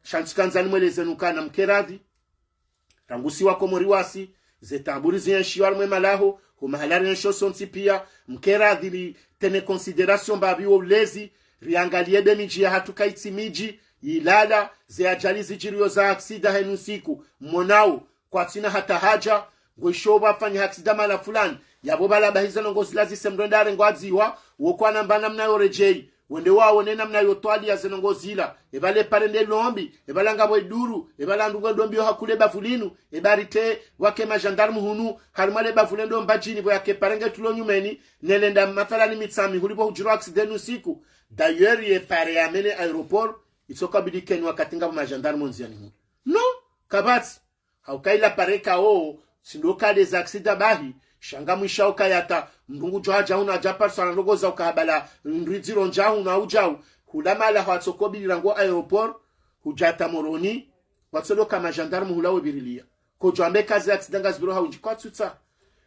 Sha ntsikandza nimweleze nuka namkeradhi. Rangu si wa Komori wasi, ze taabu rizienshio harumwa e malaho, ho mahala rienshio sontsi pia, mkeradhi ri tenir considération mbapvi wo ulezi, riangaliye be midji yahatru kaitsi midji, yilala, ze ajali zidjiriyo za accident henu ntsiku, monao, kwatsina hata haja, ngoisho pvafanya accident mahala fulani, yapvo pvala bahi ze ndrongoo zila zise mndru enda arengwa adziwa, wo kwana mba namna yo redjeyi, wende waone namna yo twali ya ze ndrongoo zila, epvala e pare nde lombi, epvala ngapvo e duru, epvala ndrongoo ndombi yo hakule bavu linu, epva rite wake magendarme hunu, harumwa le bavu lendo Mbadjini pvo yake pare nge tulo nyumeni, nelenda mathalani Mitsamihuli pvo hudjiro accident usiku. D'ailleurs, ye pare ya mene aéroport, itsoka bidi keni wakati ngapvo magendarme ondziani hunu. Non, kapvatsi. Hauka ila pare kao, tsi ndo ka des accidents bahi, sha ngamwishao uka yata, mndru ngudjo hadja hunu adja parisa na ndrongoo za uka habala, ndri dziro ndja hunu au djau, hula mahala hwatsoko bidi rangu aéroport, hudja hata Moroni, watsodo ka magendarme hula webiriliya. Kodjo ambe ka ze accident ngazipviro hawindji kwatsutsa.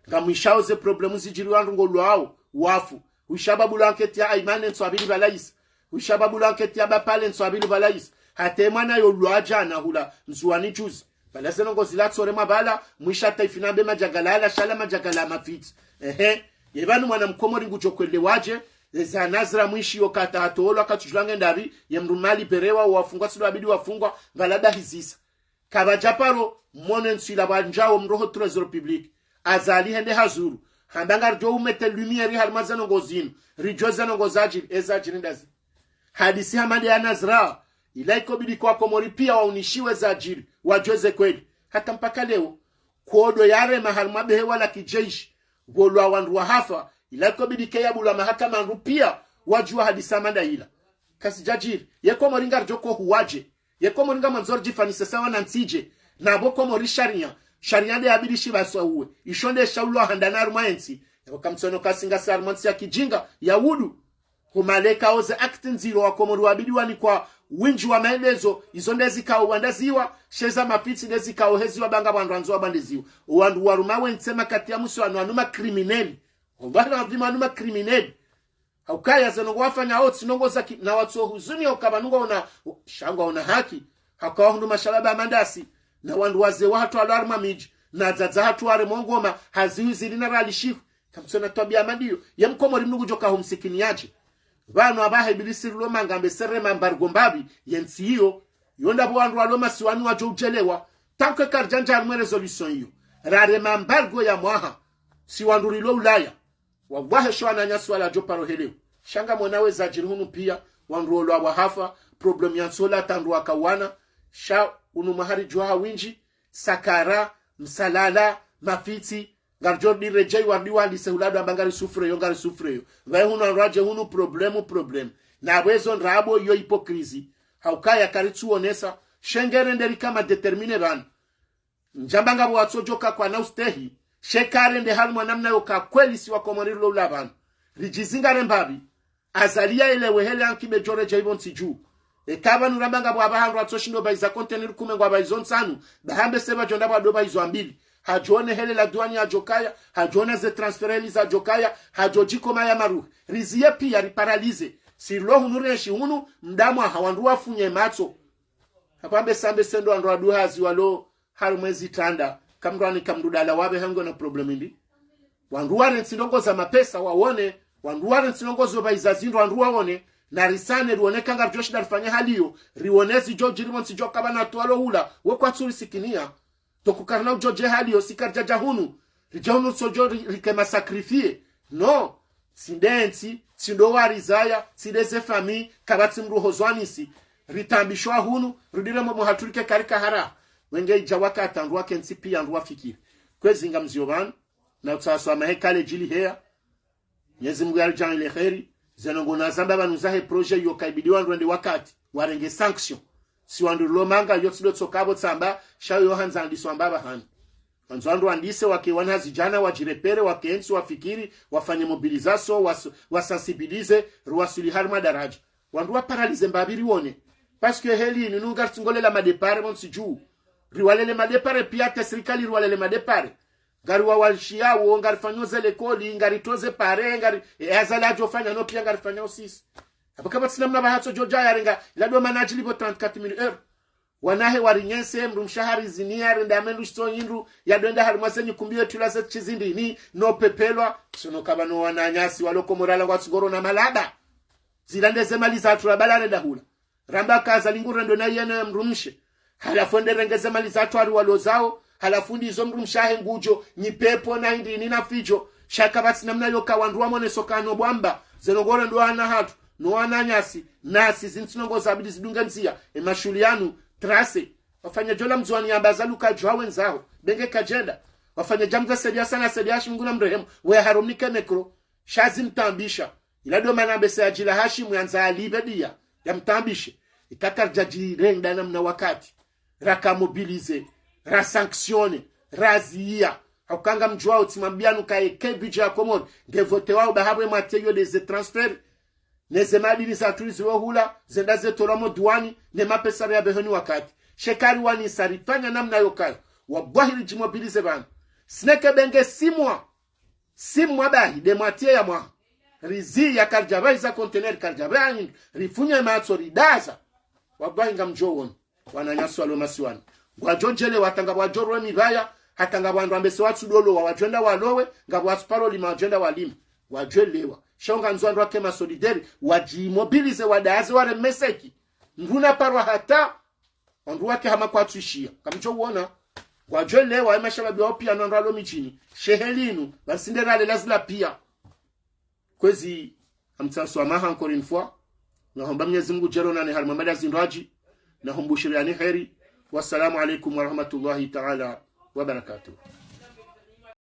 Ngamwishao ze problème zidjiri wandru ngolwao, wafu. Wisha babu la enquête ya Aymane ntsu apvili pvala isa. Wisha babu la enquête ya Bapale ntsu apvili pvala isa. Hata e mwana yo lwa djana hula Ndzuwani juzi. Pvala ze ndrongoo zila tsoremwa pvala, mwisha taifa nambe madjagala ala sha la madjagala mafitsi. Ehe. Ye pvanu mwana mkomori ngudjo kwelewa dje, eza nazira mwishiyo kata hatolwa katsudjulwa nge ndapvi, ye mndru mali perewa, wafungwa tsi ndo wabidi wafungwa, pvala bahizisa. Kapvadja paro, mone ntsu ila pvwandjao mroho trésor public. Azali hende hazuru. Hamba ngaridjo umettre lumière harumwa ze ndrongoo zinu. Ridjuwe ze ndrongoo zadjiri, ezadjiri ndazi. Hadisi hama nde ya Nazra. Ila ikobidi kwa Komori pia waunishiwe zadjiri. Wadjuwe ze kweli. Hata mpaka leo. Kodo yarema harumwa behewa la kijeshi. Pvolwa wandru wahafa. Ila ikobidi ke yabulwa mahakama ndru pia. Wadjuwa hadisi hama nda ila. Kasidjadjiri. Ye Komori ngaridjo kohuwa dje. Ye Komori ngamwandzo ridjifanise sawa na ntsi dje. Na pvo Komori sharia. Sharia nde yabidi shipvaswa uwe. Isho nde shaulwa handani harumwa entsi. Yapvo kamtsono kasi ngasi harumwa ntsi ya kijinga, ya wudu. Humaleka oze acte ndziro wa Komori wabidi wanikwa windji wa maelezo, izo nde zikao wandaziwa, she za mafitsi nde zikao heziwa ba ngapvo wandru wandzo wabandiziwa. Wandru waruma wentsi makati ya musi wanu wanu ma criminel. Wallahi ladhim wanu ma criminel. Haukaya ze ndrongoo wafanya wo tsi ndrongoo za ki, na watso huzuni ya uka pvanu ngwaona, sha ngwaona haki. Hauka wahundru mashababi hama ndasi, na wandru wazee wahatru walo harumwa midji, na dzadze hatru ware mongoma, hazihu zili na ralishihu. Kamtsona twabiya hama ndiyo, ye mkomori mndru ngudjo ka humsikini yadje. Pvanu apvaha ibilisi rilo manga mbe se rema embargo mbapvi, ye ntsi iyo, yo ndapvo wandru walo masiwani wadjo udjelewa, tant que karidjandja harumwa e résolution iyo. Rarema embargo ya mwaha, si wandru rilo Ulaya. Wallahi sho wananyasi wala djo paro heleo. Sha ngamwona we zadjiri hunu pia, wandru wolwa wahafa, problème ya ntsola tandru wakawana, sha unu mwaha ridjuwa ha windji, sakara, msalala, mafitsi, ngaridjo di redjeyi wardi walise hula ndo amba ngari souffrir yo, ngari souffrir yo. Pvaye hunu wandru wadje hunu problème, problème. Na pvo ezo ndrabo yo hypocrisie. Haukaya karitsuonesa, she ngarende rika ma déterminés pvanu. Ndjamba ngapvo watsodjoka kwana ustehi, she karende harumwa namna yoka kweli si wa Komori rilo ula pvanu. Ridjizingare mbapvi, Azali yaelewe hele anki be djo redjeyi pvo ntsi dju. Eka pvanu ramba ngapvo apvaha ndru atsoshindo pvayiza conteneur kume ngwapvayizo ntsanu, ba hambe se pvadjo ndapvo ado pvayizo mbili. Hadjo one hele la douane yadjokaya, hadjo ona ze transfert heli zadjokaya, hadjo djikoma ya maruhi. Riziye pia riparalysé. Si rilo hunu renshi hunu, mda mwaha wandru wafunye matso. Hapvo ambe sambe se ndo wandru wadu hazi walo harumwa ezi tranda, kamdru ani kamdru dala wapve hango na problème ndi. Wandru warentsi ndrongoo za mapesa waone, wandru warentsi ndrongoo zo pvayiza zindru wandru waone, Na risane, riwone eka ngaridjo shinda rifanye hali iyo, riwone zidjo djiri pvontsi djo kaba na twalo hula, wo kwatsu risikinia. Donc karina udjo dje hali iyo, si karidjadja hunu. Ridje hunu ritso djo ri-, rike ma sacrifié. Non. Tsi nde ntsi, tsi ndo warizaya, tsi nde ze famille, kapvatsi mdru hozwanisi. Ritaabishwa hunu, rudi re mwe mwe hatru rike karika hara. Wenge idja wakati wandru wake ntsi pia wandru wafikiri. Kwezi ngamzio pvanu, na utsaswa mahe kale djili heya. Mwenyezi Mungu yaridjaanlie kheri. Ze ndrongoo nazamba pvanu zahe projet iyo kaibidi wandru wende wakati warenge sanction. Si wandru rilo manga, iyo tsi ndo tsoka pvo tsamba, sha iyo handza andiswa mbapvi hani. Wandzo wandru wandise wake wana zidjana wadjirepere, wake ntsi wafikiri, wafanye mobilisation, was-, wasensibiliser, riwaswili harimwa daradja. Wandru waparalysé mbapvi riwone. Parce que heli inu ngaritsingolela madépart pvontsi dju. Riwalele madépart pia, te sirikali riwalele madépart. Ngariwawashiyawo, ngarifanyao ze likoli, ngaritoao ze pare, ngari, e, Azali adjofanya no pia ngarifanyao sisi. Apvo kapvatsi namna pvahatso djodja yarenga, ila ndo mana adjilipvo trente-quatre mille euros. Wanahe warinyese, mdrumshe hariziniya, rende amendu shitso hindru, yadwenda harimwa ze nyikumbi yetula ze tshizindini, no pepelwa, sono kaba no wananyasi, walo Komori wala ngwatsungoro na malaba. Zila nde ze mali zatru la bala renda hula. Ramba kaza lingu rendo na yene mdrumshe. Halafu ende renge ze mali zatru ari walozao. Halafu ndizo mdrumshe ahe ngudjo, nyi pepo na hindri ni na fidjo. Sha kapvatsi namna yoka wandru wamone soka no bwamba. Ze ndrongoo ndo wana hatru, no wananyasi, nasi zintsi ndrongoo zabidi zidunge ndzia. E mashuhuli yanu, tracé. Wafanya djo la Mndzuani yamba za luka djwa wendzaho. Benge kadjenda. Wafanya djamza sedia sana sedia shi Mungu na mrehemu. We harumnike micro. Sha zimtaabisha. Ila ndo mana mbese yadjila Hashimu yandza alipve dia, yamtaabishe. Ika karidjadjirenda namna wakati. Raka mobilisé, ra sanctionné, raziya. Hauka ngamdjuwao tsi mambiyanu kaye ke budget ya Komori, nge votewao bahabwe matiyo de ze transfert. Ne ze madini zatru zilo hula, zenda zetolwa mo duwani, ne mapesa riya behoni wakati. Sha kari wanisa rifanya namna yokayo. Wabwahi ridjimobilisé pvanu. Sineke benge six mois. Six mois bahi, de moitié ya mwaha. Riziya karidjapvahiza conteneur, karidjapvahiza hindru, rifunya matso, ridaza. Wabwahi ngamdjo wona. Wananyasi walo masiwani. Ngwadjo djelewa, hata ngapvo wadjo rowe mibaya, hata ngapvo wandru wambese watsu dolowa, wadjwenda walowe, ngapvo watsu paro lima, wadjwenda walima. Ngwadjo elewa. Sha ngamndzo wandru wake ma solidaire, wadjimobilisé, wadaze, wareme seki. Mdru na parwa hata, wandru wake hama kwatsu ishiya. Ngamdjo wona. Ngwadjo elewa, e mashababi wao pia no wandru walo midjini. Sha heli inu, pvatsi nde rale lazila pia. Kwezi, ngamtsaho swamaha encore une fois. Nahomba Mwenyezi Mungu djelo nane harimwa mada zindrwadji. Nahumbushiriyani heri. Wassalamu alaikum warahmatullahi taala wabarakatuh.